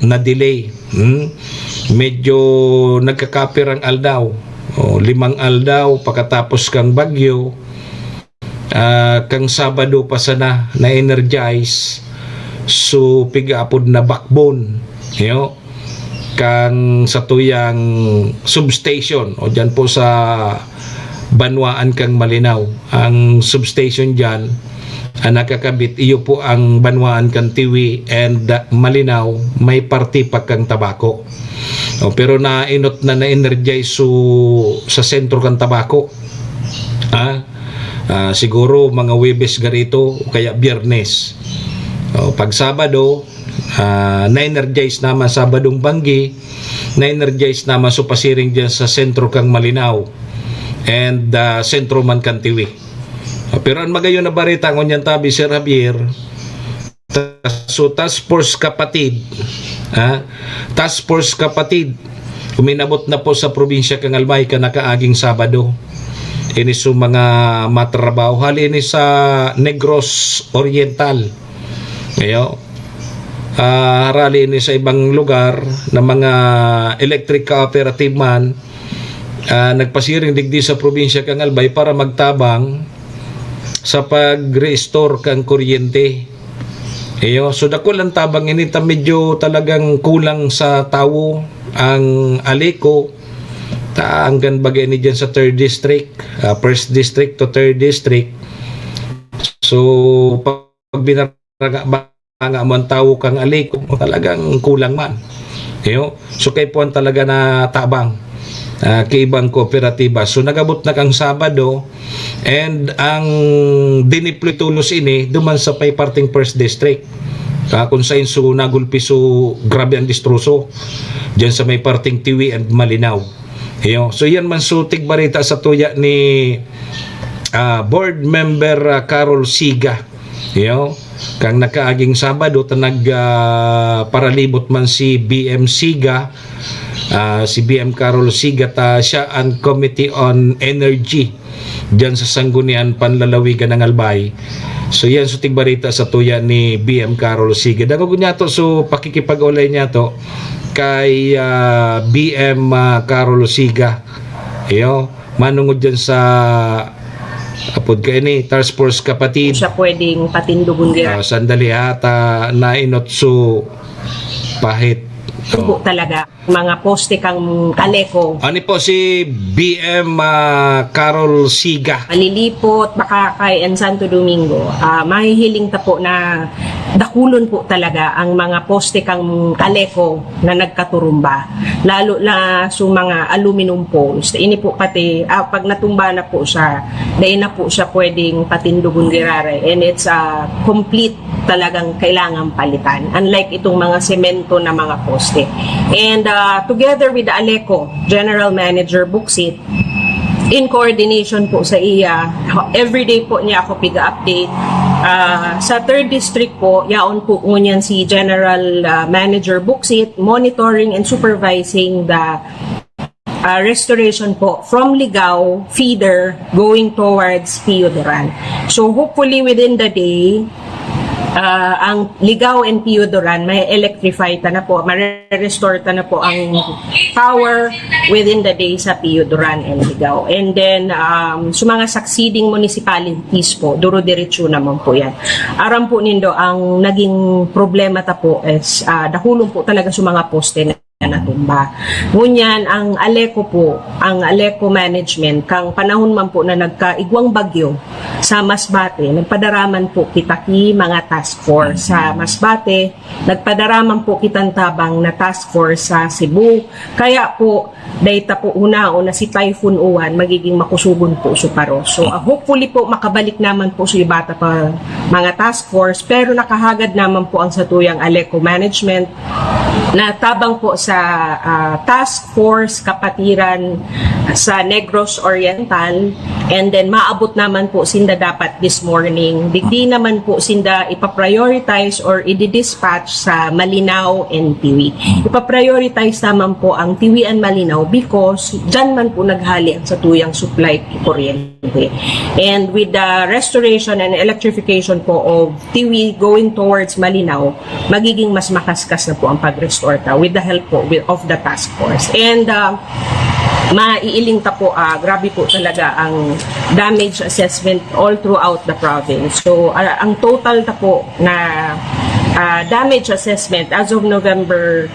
na-delay. Hmm? Medyo nagkakapirang aldaw. O, limang aldaw pakatapos kang bagyo, ah, kang Sabado pa sana na-energize so pigaapod na backbone, yo, kang satuyang substation o dyan po sa banwaan kang Malinao. Ang substation dyan, ang nakakabit, iyo po ang banwaan kan Tiwi and, uh, Malinao, may parte pa kang Tabaco. O, pero nainot na na-energize so, sa sentro kan Tabaco. Ah, ah, siguro mga Huwebes garito o kaya Biyernes. O, pag Sabado, ah, na-energize naman Sabadong Banggi, na-energize naman so pasiring dyan sa sentro kang Malinao and, ah, sentro man kan Tiwi. Ah, pero ang magayon na bareta ngunyan, Tabi, Sir Javier, ta-, so Task Force Kapatid, ha? Task Force Kapatid, uminabot na po sa probinsya kang Albay kan nakaaging Sabado. Ini so mga matrabaho hali ini sa Negros Oriental. Ngayon, ah, harali ini sa ibang lugar na mga electric cooperative man, ah, nagpasiring digdi sa probinsya kang Albay para magtabang sa pag-restore kang kuryente. Iyo, so dakul ang tabang ini ta medyo talagang kulang sa tawo ang Aleco, ta anggan baga ini dyan sa third district, ah, first district to third district. So, pag binaraga, banga mo ang tawo kang Aleco, talagang kulang man. Iyo, so kaipuhan talaga na tabang, ah, kaibang kooperatiba. So, nagabot na kang Sabado, and ang diniploy tolos ini duman sa may parting First District, ah, kung sain so nagulpi so grabe ang distroso dyan sa may parting Tiwi and Malinao. Iyo. So, yan man so tigbareta sa tuya ni, ah, Board Member, ah, Carol Siga. Iyo. Kang nakaaging Sabado, ta nag, ah, paralibot man si B M Siga, ah, si B M Carol Siga, ta siya ang Committee on Energy dyan sa Sanggunian Panlalawigan ng Albay. So, yan so tigbareta sa tuya ni B M Carol Siga. Dangog niya to, so pakikipag-ulay niya to kay, ah, B M, ah, Carol Siga. Iyo, manungod dyan sa apod ka ini, Task Force Kapatid. Siya pwedeng patindogon dira. Ah, sandali ha, ta nainot so pahit. Ito po talaga, mga poste kang Aleco. Ani po si B M ah, Carol Siga? Malilipot, Bacacay, and Santo Domingo. Ah, mahihiling ta po na dakulon po talaga ang mga poste kang Aleco na nagkaturumba. Lalo na sa mga aluminum poles. Ini po pati, ah, pag natumba na po siya, dahil na po siya pwedeng patindugon giraray. And it's a complete talagang kailangan palitan. Unlike itong mga semento na mga poste. And uh, together with the Aleco General Manager Buksit, in coordination po sa iya, everyday po niya ako piga-update. Uh, sa third district po, yaon po ngunyan si General uh, Manager Buksit, monitoring and supervising the uh, restoration po from Ligao feeder going towards Pio Duran. So hopefully within the day, uh, ang Ligao and Pio Duran may electrify ta na po, may restore ta na po ang power within the day sa Pio Duran and Ligao. And then um, sa mga succeeding municipalities po, duro-diretso naman po yan. Aram po nindo, ang naging problema ta po is uh, dakulon po talaga sa mga poste na natumba. Ngunyan, ang Aleco po, ang Aleco Management, kang panahon man po na nagkaigwang bagyo sa Masbate, nagpadaraman po kita ki mga task force sa Masbate, nagpadaraman po kitang tabang na task force sa Cebu. Kaya po, dahil ta po unao na si Typhoon Uwan, magiging makusugon po su paro. So, uh, hopefully po, makabalik naman po su iba ta pa mga task force, pero nakahagad naman po ang satuyang Aleco Management na tabang po sa uh, task force kapatiran sa Negros Oriental, and then maabot naman po sinda dapat this morning. Digdi naman po sinda ipaprioritize or i-dispatch sa Malinao and Tiwi. Ipaprioritize naman po ang Tiwi and Malinao because dyan man po naghali ang satuyang supply kuryente. And with the restoration and electrification po of Tiwi going towards Malinao, magiging mas makaskas na po ang pag-restore ta with the help po with, of the task force. And uh, maiiling ta po, uh, grabe po talaga ang damage assessment all throughout the province. So, uh, ang total ta po na uh, damage assessment as of November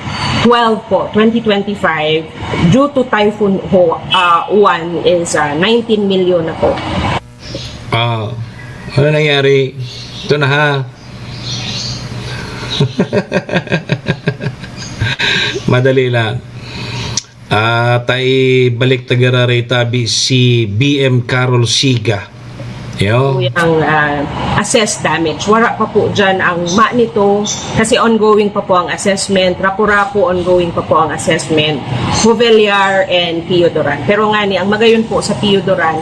twelve po, twenty twenty-five, due to Typhoon Ho, uh, Uwan is uh, nineteen million na po. Ah, ano nangyari? Ito na ha. Madali lang. Ah, tayo balik ta giraray tabi si B M Carol Siga. Yo. Ang uh, assessed damage. Wala pa po dyan ang ma nito kasi ongoing pa po ang assessment. Rapu-Rapu, ongoing pa po ang assessment. Jovellar and Pio Duran. Pero nga ni, ang magayon po sa Pio Duran,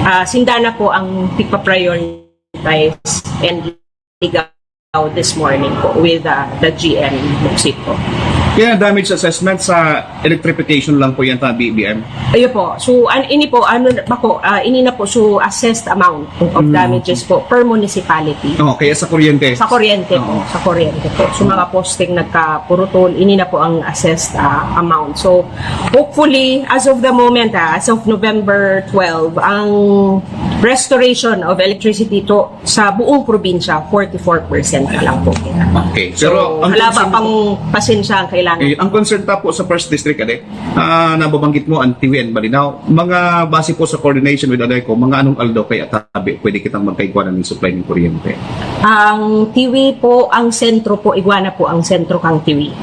uh, sinda na po ang tigpa-prioritize and Ligao this morning po with uh, the G M Buksit po. Kaya damage assessment sa electrification lang po yan ta B B M? Ayun po. So, an, ini po, ano na po, uh, ini na po, so assessed amount of mm. damages po per municipality. Oh, kaya sa kuryente? Sa kuryente oh. po. Sa kuryente po. So, mga posting nagkapurutol, ini na po ang assessed uh, amount. So, hopefully, as of the moment, uh, as of November twelve, ang restoration of electricity to sa buong probinsya, forty-four percent na lang po kita. Okay. Pero so, ang halaba pang pasensya ang kailangan. Eh, ang concern ta po sa first district, ade, uh, nababanggit mo, ang Tiwi and Malinao. Mga base po sa coordination with Aleco, mga anong aldaw kaya tabi pwede kitang magkaigwanan ng supply ng kuryente? Ang Tiwi po, ang sentro po, igwa na po ang sentro kang Tiwi.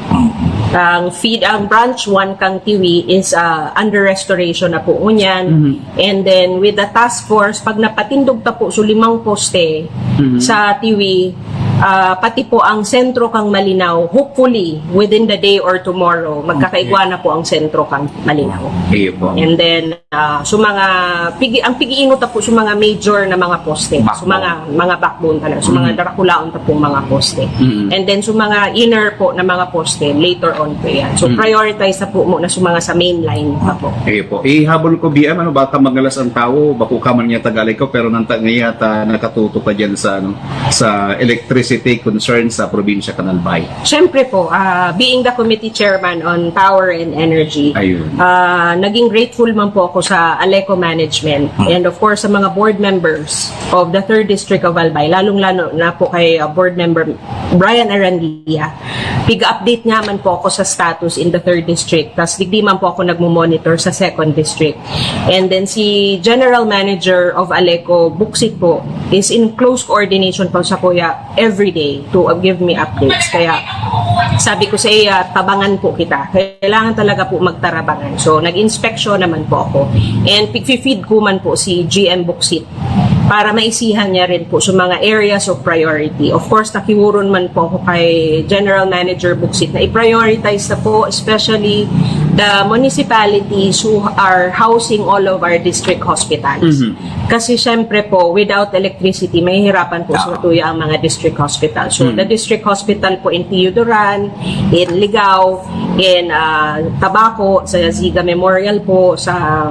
Ang feed, ang branch one kang Tiwi is uh, under restoration na po ngunyan. Mm-hmm. And then with the task force, pag napatindog ta po so limang poste mm-hmm. sa Tiwi, uh, pati po ang sentro kang Malinao, hopefully within the day or tomorrow, magkakaigwa na po ang sentro kang Malinao. Iyo po. And then uh, so mga pigi ang pigiingot ta po so mga major na mga poste, so mga mga backbone talaga, so mga darakulaon ta pong mga poste. Mm-hmm. And then so mga inner po na mga poste later on po yan. So mm-hmm. prioritize ta po muna so mga sa main line pa po. Iyo po. Ihabol ko B M, ano, baka magalas ang tao, bako ka man niya tagalay ko, pero nanta ngayon ta nakatuto ka diyan sa ano sa electricity concern sa probinsya kan Albay. Siyempre po, uh, being the committee chairman on power and energy, uh, naging grateful man po ako sa Aleco Management mm. and of course sa mga board members of the third District of Albay, lalong-lalo na po kay uh, Board Member Brian Arandia, Pig-update nga man po ako sa status in the third district, tas digdi man po ako nagmo-monitor sa second district. And then si General Manager of Aleco Bauxit po is in close coordination po sa kuya every day to, uh, give me updates. Kaya sabi ko sa iya, "Tabangan po kita." Kailangan talaga po magtarabangan. So, nag-inspeksyon naman po ako. And pigfi-feed ko man po si G M Bauxit para maisihan niya rin po sa mga areas of priority. Of course, nakiworon man po ako kay General Manager Bauxit na i-prioritize na po, especially the municipalities who are housing all of our district hospitals. Mhm. Kasi syempre po, without electricity, mahihirapan po sa tuya ang mga district hospital. So, the district hospital po in Pio Duran, in Ligao, in, ah, Tabaco, sa Ziga Memorial po, sa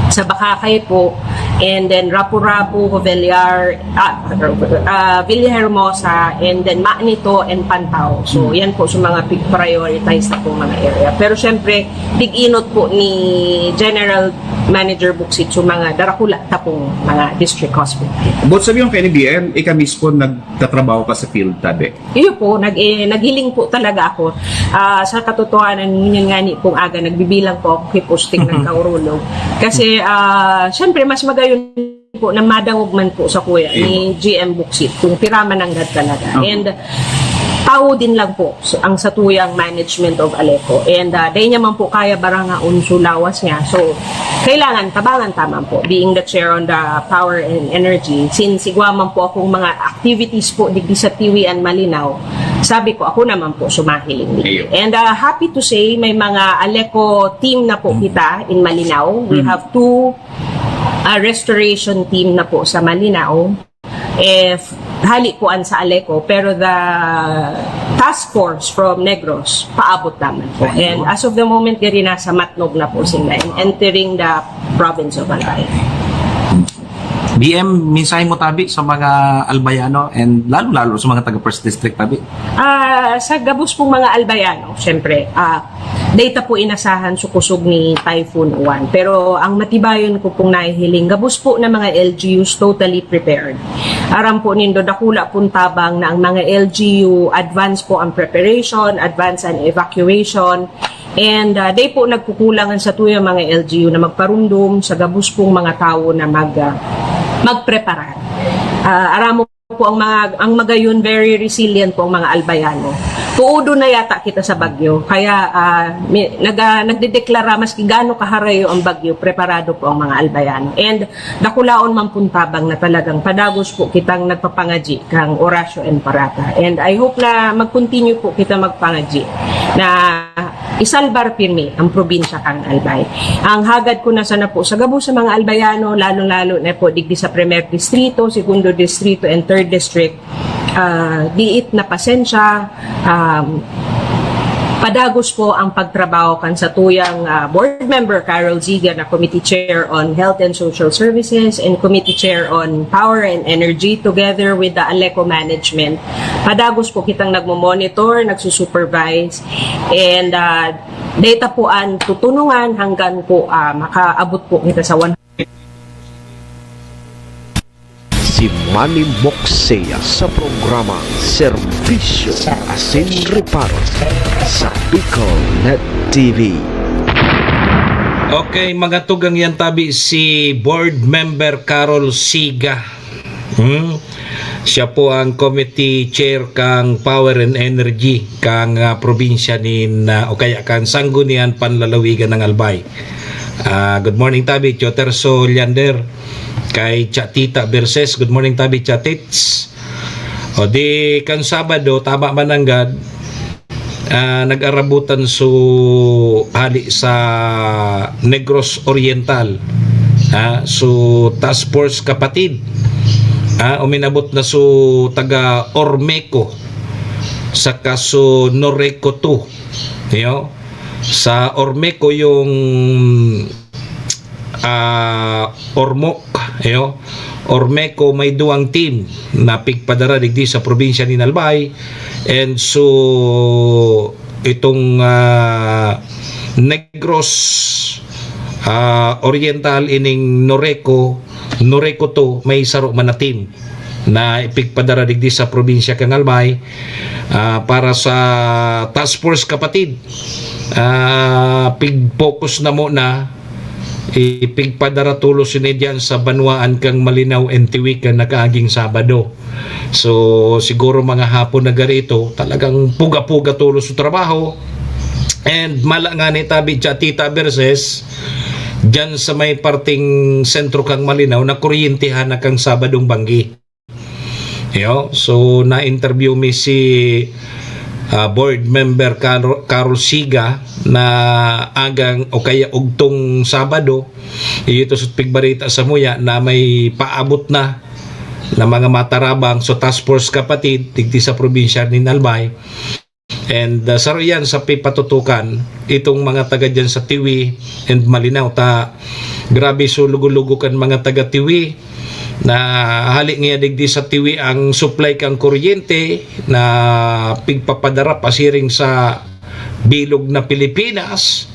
sa Bacacay po, and then Rapu-Rapu, Jovellar, ah, ah, Villahermosa, and then Manito and Pantao. So, yan po sa mga pig-prioritize na pong mga area. Pero syempre, tig-inot po ni General Manager Bauxit sa mga darakula ta pong mga district hospital. But sabi yung kay ni B M, ika mismo nagtatrabaho ka sa field, tabi? Iyo po, nag, eh, naghiling po talaga ako. Ah, sa katotohanan, yun nga ni pong aga, nagbibilang po ako kay posting ng kaurulog. Kasi, ah, syempre, mas magayon po na madangog man po sa kuya ni G M Bauxit kung pira man nanggad talaga. And tao din lang po so, ang satuyang management of Aleco. And, ah, dahil niya man po kaya barangaon sa lawas niya. So, kailangan tabangan ta man po, being the chair on the power and energy. Since igwa man po akong mga activities po digdi sa Tiwi and Malinao, sabi ko, ako naman po sumahiling digdi. And, ah, happy to say, may mga Aleco team na po kita in Malinao. We have two, ah, restoration team na po sa Malinao. Eh, f-, hali po an sa Aleco, pero the task force from Negros, paabot naman po. And as of the moment, diri nasa Matnog na po sila and entering the province of Albay. B M, mensahe mo tabi sa mga Albayano and lalo-lalo sa mga taga First District tabi? Ah, sa gabos pong mga Albayano, syempre, ah, data po inasahan sa kusog ni Typhoon Uwan. Pero ang matibayon ko pong nahihiling, gabos po na mga L G Us totally prepared. Aram po nindo, dakula pong tabang na ang mga L G U, advance po ang preparation, advance ang evacuation. And, ah, di po nagkukulang ang satuyang mga L G U na magparumdom sa gabos pong mga tawo na mag, ah, magprepara. Ah, aram mo po ang mga, ang magayon, very resilient po ang mga Albayano. Tuudo na yata kita sa bagyo. Kaya, ah, mi-, nag-, ah, nagdedeklara maski gaano kaharayo ang bagyo, preparado po ang mga Albayano. And dakulaon man pong tabang na talagang padagos po kitang nagpapangadyi kang Horacio and Parata. And I hope na mag-continue po kita magpangadyi na isalbar pirmi ang probinsya kang Albay. Ang hagad ko na sana po sa gabos sa mga Albayano, lalo-lalo na po digdi sa Primer Distrito, Segundo Distrito, and Third District, ah, diit na pasensya, um, padagos po ang pagtrabaho kan satuyang, ah, board member Carol Ziga na committee chair on Health and Social Services and committee chair on Power and Energy together with the Aleco management. Padagos po kitang nagmo-monitor, nagsusupervise, and, ah, data po ang tutunungan hanggang po, ah, makaabot po kita sa one Si Manny Moxea sa programa Serbisyo asin Reparo sa Bicol Net T V. Okay, mga tugang, yan tabi si Board Member Carol Siga. Hmm? Siya po ang committee chair kang Power and Energy kang, ah, probinsya nin, ah, o kaya kang Sanggunian Panlalawigan ng Albay. Ah, good morning, tabi, Tio Terso Leander. Kay Chatita Verses, good morning, tabi, Chatits. O di, kan Sabado, tama man nanggad, ah, nag-arabutan su hali sa Negros Oriental, ah, su Task Force Kapatid. Ah, uminabot na su taga Ormeco, saka su Noreco two. Yo, sa Ormeco yung, ah, Ormoc, yo. Ormeco may duwang team na pigpadara digdi sa probinsya nin Albay. And so, itong, ah, Negros, ah, Oriental, ining Noreco, Noreco two, may saro man na team. na ipigpadara digdi sa probinsya kan Albay, ah, para sa Task Force Kapatid. Ah, pig-focus na muna, ipigpadara tolos ini diyan sa banwaan kan Malinao and Tiwi kan nakaaging Sabado. So, siguro mga hapon na garo ito, talagang puga-puga tolos su trabaho. And mala ngani tabi siya, Tita Versus, diyan sa may parteng sentro kan Malinao, nakuryentehan na kan Sabadong banggi. Iyo, so na-interview mi si, ah, board member Carol, Carol Siga na agang o kaya ugtong Sabado, iyo ito sa pigbarita samuya na may paabot na na mga matarabang sa Task Force Kapatid digdi sa probinsya nin Albay. And, ah, saro yan sa pipatutukan itong mga taga dyan sa Tiwi and Malinao. Ta, grabe, so lugo-lugo kan mga taga Tiwi na hali niya digdi sa Tiwi ang supply kan kuryente na pigpapadara pasiring sa bilog na Pilipinas.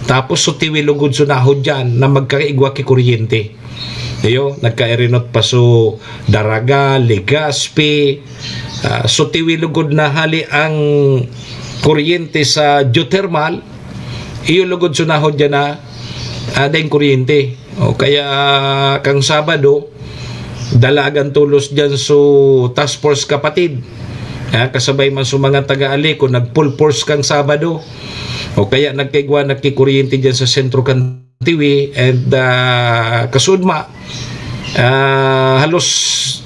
Tapos so Tiwi lugod so nahod dyan na magkaigwa ki kuryente. Iyo, nagkairinot pa so Daraga, Legazpi, ah, so Tiwi lugod na hali ang kuryente sa geothermal, iyo lugod so nahod dyan na, ah, daing kuryente. O kaya kang Sabado, dalagan tolos dyan so Task Force Kapatid. Ah, kasabay man so mga taga-Aleco, nag-full force kang Sabado. O kaya nagkaigwa, nagkikuryente dyan sa sentro kan Tiwi and, ah, kasudma, ah, halos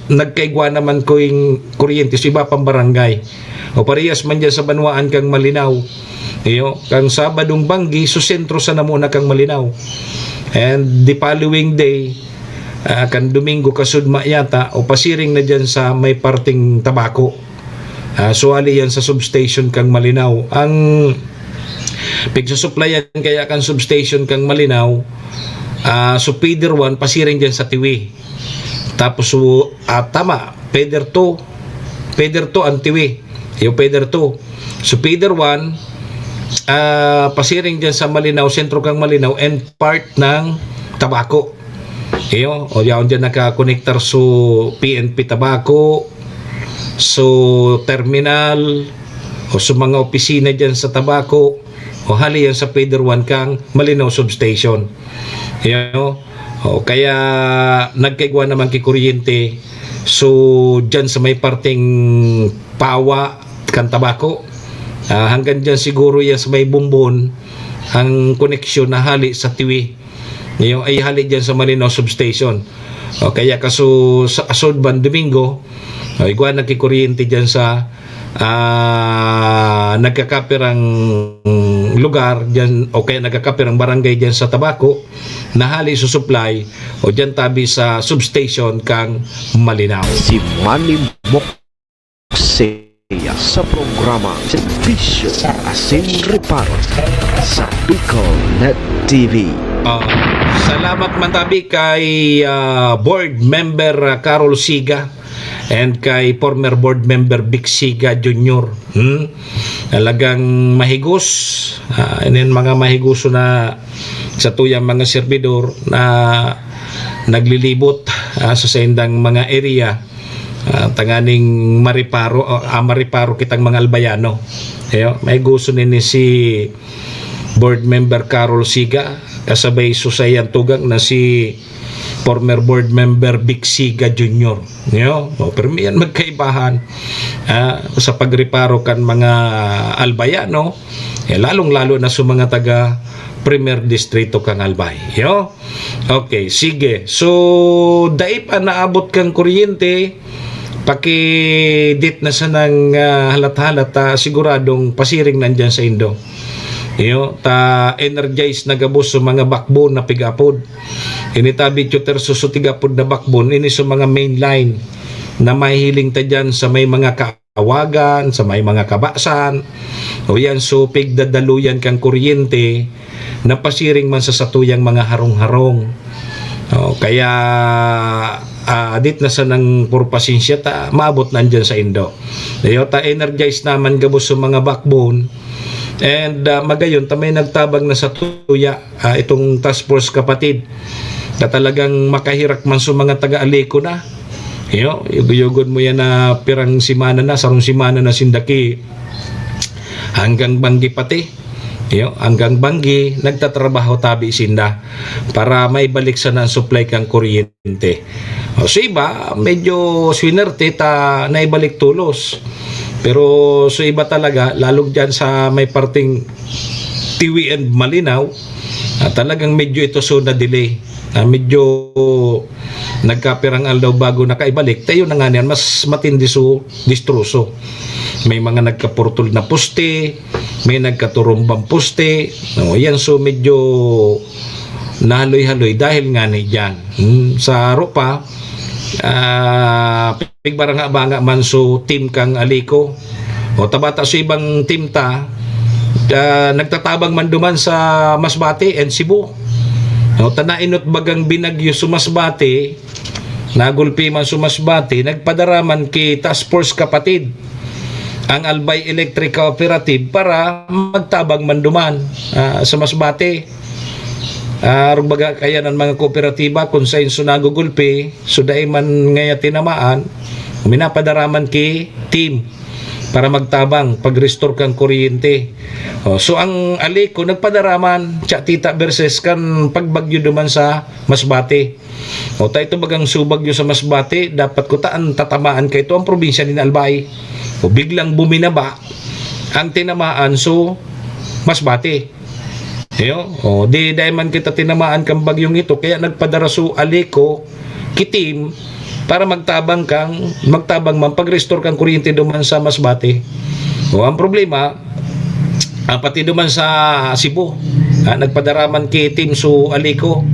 nagkaigwa naman kuing kuryente sa iba pang barangay. O parehas man dyan sa banwaan kang Malinao. Iyo, kang Sabadong banggi, so sentro sa namuna kang Malinao. And the following day, ah, kan Domingo kasudma yata, o pasiring na dyan sa may parteng Tabaco. Ah, so hali yan sa substation kang Malinao. Ang pigsusuplayan kaya kan substation kang Malinao, ah, so feeder one, pasiring dyan sa Tiwi. Tapos, so, ah, tama, feeder two, feeder two ang Tiwi. Yung feeder two. So feeder one, ah, pasiring dyan sa Malinao, sentro kang Malinao, and part ng Tabaco. Iyo, o yaon dyan nakakonektar so P N P Tabaco, so terminal, o sa mga opisina dyan sa Tabaco, o hali yan sa feeder one kang Malinao Substation. Iyo, o kaya nagkaigwa naman ki kuryente, so dyan sa may parteng Pawa kan Tabaco, ah, hanggang dyan siguro yan sa may Bumbon, ang koneksyon na hali sa Tiwi. Iyo, ay hali dyan sa Malinao Substation. O kaya kaso sa asod ban Domingo, o igwa na ki kuryente dyan sa, ah, nagkakapirang lugar dyan, o kaya nagkakapirang barangay dyan sa Tabaco, na hali sa supply, o dyan tabi sa substation kang Malinao. Si Manny Mokseya sa programa Serbisyo Asin Reparo sa Bicol Net T V. Ah, salamat man tabi kay, ah, Board Member, ah, Carol Siga and kay former Board Member Vic Siga Junior. Hmm? Talagang mahigos. Ah, inin mga mahigoso na sa tuyang mga servidor na naglilibot, ah, sa saindang mga area, ah, tanganing mariparo, ah, mariparo kitang mga Albayano. Iyo, mahigoso nini si Board Member Carol Siga, kasabay sa saiyang tugang na si former Board Member Vic Siga Junior. Iyo, o, pero may yan magkaibahan, ah, sa pagreparo kan mga Albayano, eh, lalong-lalo na sa mga taga Primer Distrito kang Albay. Iyo? Okay, sige. So, dai pa naabot kang kuryente, pakidit na sanang, ah, halat-halat, ah, siguradong pasiring nandyan sa indo. Iyo, ta energize na gabos sa mga backbone na pig-apod. Ini tabi, Tutor, so, so tig-apod na backbone, ini sa mga main line na mahihiling ta dyan sa may mga ka-, awagan, sa may mga kabasan, o yan, so pigdadaluyan kang kuryente na pasiring man sa satuyang mga harong-harong. O, kaya, ah, adit na sanang purpasensya ta, maabot na andyan sa indo. Iyo, ta energize naman gabos sa mga backbone, and, ah, magayon ta may nagtabang na sa tuya, ah, itong task force kapatid, na talagang makahirak man sa mga taga-Aleco na. Iyo, yuguyugon mo yan na pirang semana na, sarong semana na sinda ki hanggang banggi pati. Iyo, hanggang banggi, nagtatrabaho tabi sinda para maibalik sana ang supply kan kuryente. O, sa iba, medyo swinerte ta naibalik tolos. Pero sa iba talaga, lalong dyan sa may parteng Tiwi and Malinaw, ah, talagang medyo ito so na-delay. Ah, medyo nagkapirang aldaw bago nakaibalik. Tayo na nga niyan, mas matindi so distroso. May mga nagkapurtol na poste, may nagkaturumbang poste. No, yan so medyo nahaloy-haloy dahil nga ni dyan. Hmm, sa aro pa, ah, pigbaranga-banga man so team kang Alico. O tabata so ibang team ta, ah, nagtatabang man duman sa Masbate and Cebu. O tanainot bagang binagyo so Masbate, nagulpi man so Masbate, nagpadara man ki Task Force Kapatid, ang Albay Electric Cooperative, para magtabang man duman, ah, sa Masbate. Ah, arog baga kaya ng mga kooperatiba kung sain so nagugulpi, so dai man ngaya tinamaan, minapadara man ki team para magtabang, pag-restore kan kuryente. O, so ang Alico nagpadara man, Tita Versus, kan pagbagyo duman sa Masbate. O, ta ito bagang subagyo sa Masbate, dapat kuta ang tatamaan kaito ang probinsya nin Albay. O, biglang buminaba ang tinamaan so Masbate. Iyo, o, di dai man kita tinamaan kan bagyong ito, kaya nagpadara so Alico ki team para magtabang kang, magtabang man pag-restore kang kuryente duman sa Masbate. O, ang problema, ah, pati duman sa Cebu, ah, nagpadara man ki team so Alico.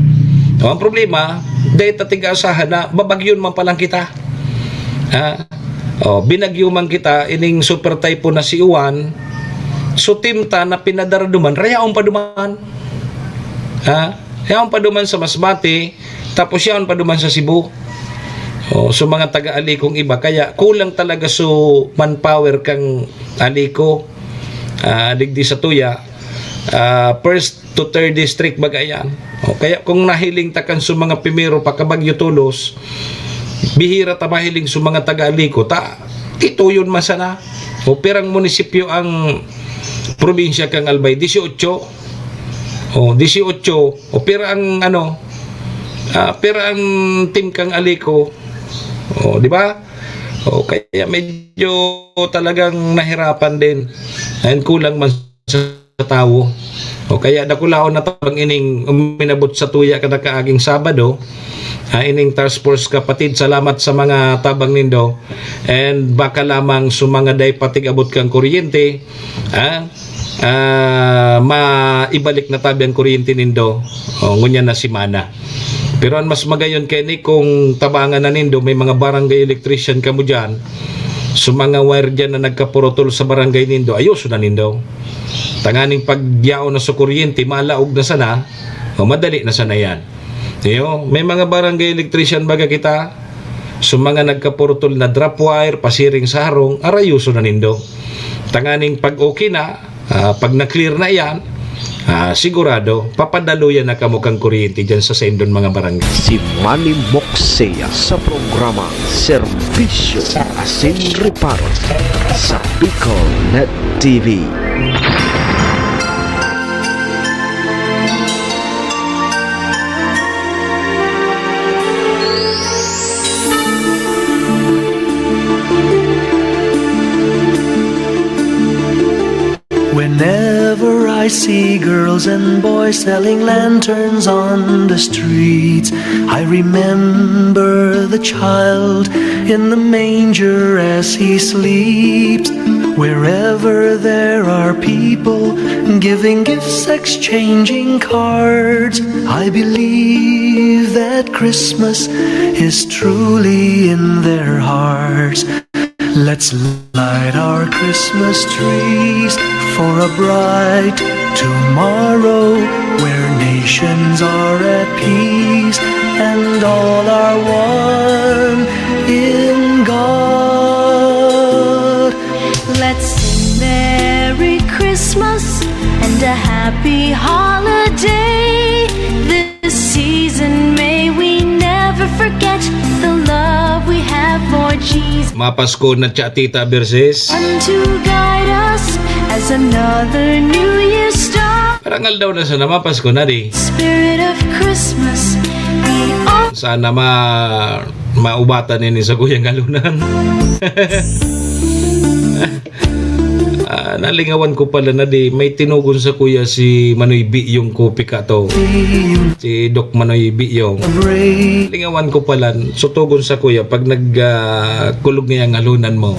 O, ang problema, dai ta tig-aasahan na babagyon man palang kita. Ha? O, binagyo man kita, ining super typhoon na si Uwan, so team ta na pinadara duman, rayaon pa duman. Ha? Yaon pa duman sa Masbate, tapos yaon pa duman sa Cebu. O, so mga taga-Alicong iba, kaya kulang talaga so manpower kang Alico, ah, digdi sa tuya. Ah, first to third district baga yan. O, kaya kung nahiling ta kan so mga primero pa kabagyo tolos, bihira ta mahiling so mga taga-Alico, ta, ituyon man sana. O, pirang munisipyo ang probinsya kang Albay? Dieciocho. O, dieciocho. O, pira ang, ano, ah, pira ang team kang Alico? O, di ba? O, kaya medyo talagang nahirapan din. And kulang man sa tawo. O, kaya dakulaon na tabang ining uminabot sa tuya kada kaaging Sabado. Ah, ining Task Force Kapatid, salamat sa mga tabang nindo. And baka lamang sa mga dai pa tig-abot kang kuryente, ah, ah, maibalik na tabi ang kuryente nindo. O, ngunyan na semana. Pero ang mas magayon kay ni kung tabangan na nindo, may mga barangay electrician kamo dyan. So, mga wire dyan na nagkapurutol sa barangay nindo, ayuson na nindo. Tanganing pagyaon na sa kuryente, malaog na sana, o madali na sana yan. Iyo, may mga barangay electrician baga kita, so mga nagkapurutol na drop wire, pasiring sa harong, arayoso na nindo. Tanganing pag okay na, ah, pag na-clear na yan, ah, sigurado, papadaluyan na kamo kang kuryente dyan sa saindon mga barangay. Si Manny Moxea sa programa Serbisyo Asin Reparo sa Bicol Net T V. Whenever I see girls and boys selling lanterns on the streets, I remember the child in the manger as he sleeps. Wherever there are people giving gifts, exchanging cards, I believe that Christmas is truly in their hearts. Let's light our Christmas trees for a bright tomorrow where nations are at peace and all are one in God. Let's sing Merry Christmas and a Happy Holiday. This season, may we never forget the love we have. Mapasko na, Cha Tita Berses. One to guide us as another new year starts. Parangal daw na sana, mapasko na di. Spirit of Christmas, we all Sana ma-, maubatan ini sa kuyang halunan. Ah, nalingawan ko pala na di, may tinugon sa kuya si Manoy Biyong ko, pika to. Si Doc Manoy Biyong. Lingawan ko pala, so tugon sa kuya, pag nag, ah, kulog ngayang halunan mo,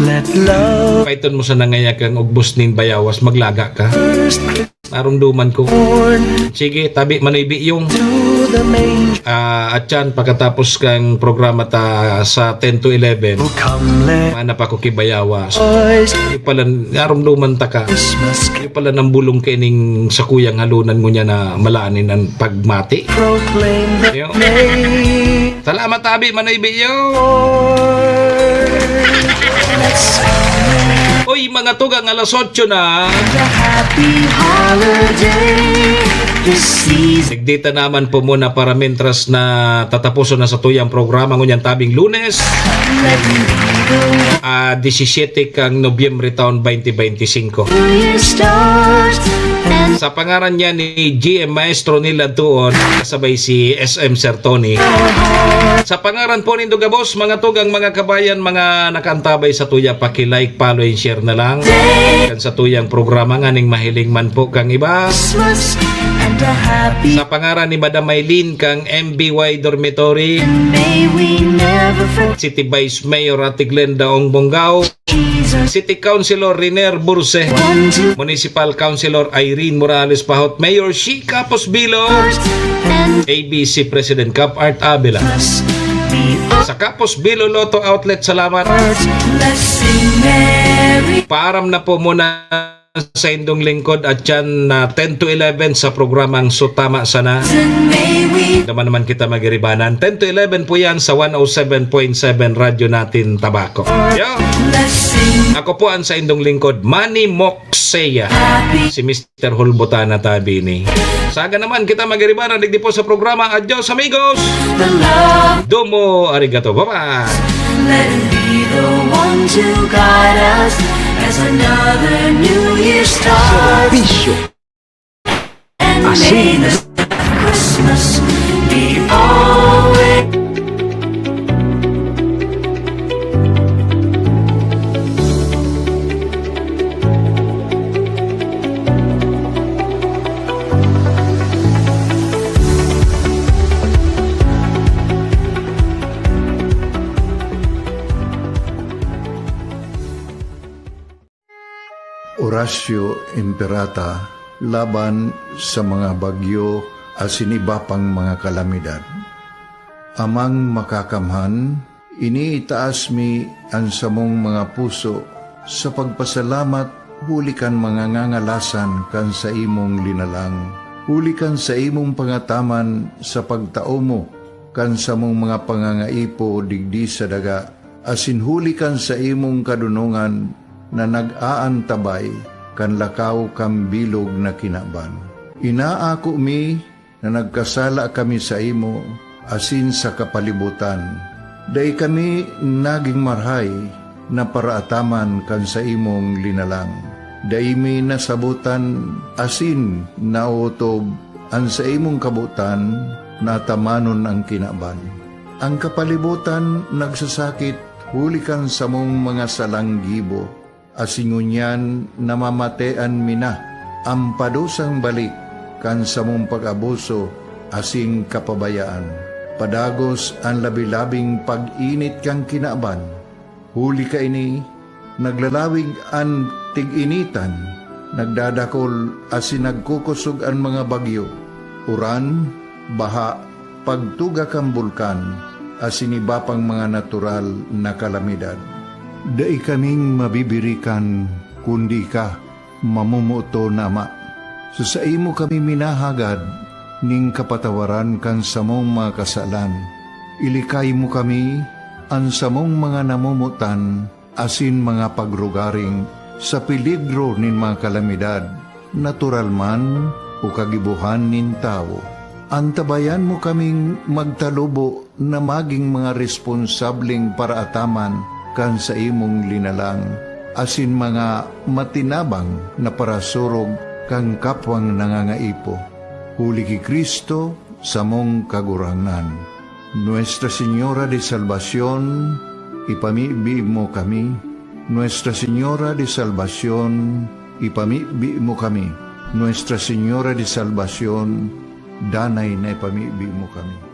Let love paiton mo sa nangaya kang ugbos nin bayawas, maglaga ka. First Narumduman ko. Sige, tabi, Manoy Biyong. Ah, at yan, pagkatapos kang programa ta sa ten to eleven, mana pa ko kibayawa. Di pala, narumduman ta ka. Di pala nang bulong kaining sakuyang halunan mo niya na malaanin ang pagmati. Yo. Salamat, tabi, Manoy Biyong. Uy, mga tugang, alas otso na. Happy holiday this season. Digdita naman po muna para mientras na tatapuson na sa tuyang programa ngunyan tabing Lunes, ah, disisiyete kang Nobyembre taon twenty twenty-five. Sa pangaran niya ni G M Maestro Nila Tuon, kasabay si S M Sir Tony. Sa pangaran po nindo gabos, mga tugang, mga kabayan, mga nakaantabay sa tuya, paki-like, follow, and share na lang. Kan sa tuyang programa, nganing mahiling man po kang iba. Sa pangaran ni Madam Maylene kang M B Y Dormitory, City Vice Mayor Ate Glenda Ong Bonggao, City Councilor Riner Burse, Municipal Councilor Irene Morales Pahot, Mayor Shi Capos Bilo, A B C President Cap Art Abela. Sa Capos Bilo Lotto Outlet, salamat. Paaram na po muna sa indong lingkod at yan na ten to eleven sa programang Sutama Sana. Naman naman kita magiribanan. Ten to eleven po yan sa one oh seven point seven Radyo Natin Tabaco. Yo! Ako po ang sa indong lingkod, Manny Moxeya. Si Mister Hulbutana tabi ni. Saga naman kita magiribanan digdi po sa programa. Adios, amigos! Domo arigato. Bye-bye! Let him be the one to guide us as another new year starts. Serbisyo. And may the Christmas be always. Orasyo Imperata laban sa mga bagyo asin iba pang mga kalamidad. Amang Makakamhan, iniitaas mi an samong mga puso sa pagpasalamat huli kan mga ngangalasan kan saimong linalang, huli kan saimong pangataman sa pagtao mo kan samong mga pangangaipo digdi sa daga, asin huli kan saimong kadonongan na nag-aantabay kan lakaw kan bilog na kinaban. Inaako mi na nagkasala kami saimo asin sa kapalibotan. Dai kami nagin marahay na paraataman kan saimong linalang. Dai mi nasabotan asin naotob an saimong kabotan na atamanon an kinaban. An kapalibotan nagsasakit huli kan samong mga salang gibo, asin ngunyan namamatean mi na an padusang balik kan samong pag-abuso asin kapabayaan. Padagos an labi-labing pag-init kan kinaban. Huli kaini, naglalawig an tig-initan, nagdadakol asin nagkukosog an mga bagyo, uran, baha, pagtuga kan bulkan, asin iba pang mga natural na kalamidad. Dai kaming mabibirikan kundi ika, mamomoton na Ama. Sa saimo kami minahagad nin kapatawaran kan samong mga kasalan. Ilikay mo kami, an samong mga namomotan asin mga pagrugaring, sa peligro nin mga kalamidad, natural man o kagibohan nin tawo. Antabayan mo kaming magtalubo na magin mga responsableng paraataman kan saimong linalang, asin mga matinabang na parasurog kan kapwang nangangaipo. Huli ki Cristo, samong Kagurangnan. Nuestra Señora de Salvacion, ipamibi mo kami. Nuestra Señora de Salvacion, ipamibi mo kami. Nuestra Señora de Salvacion, danay na ipamibi mo kami.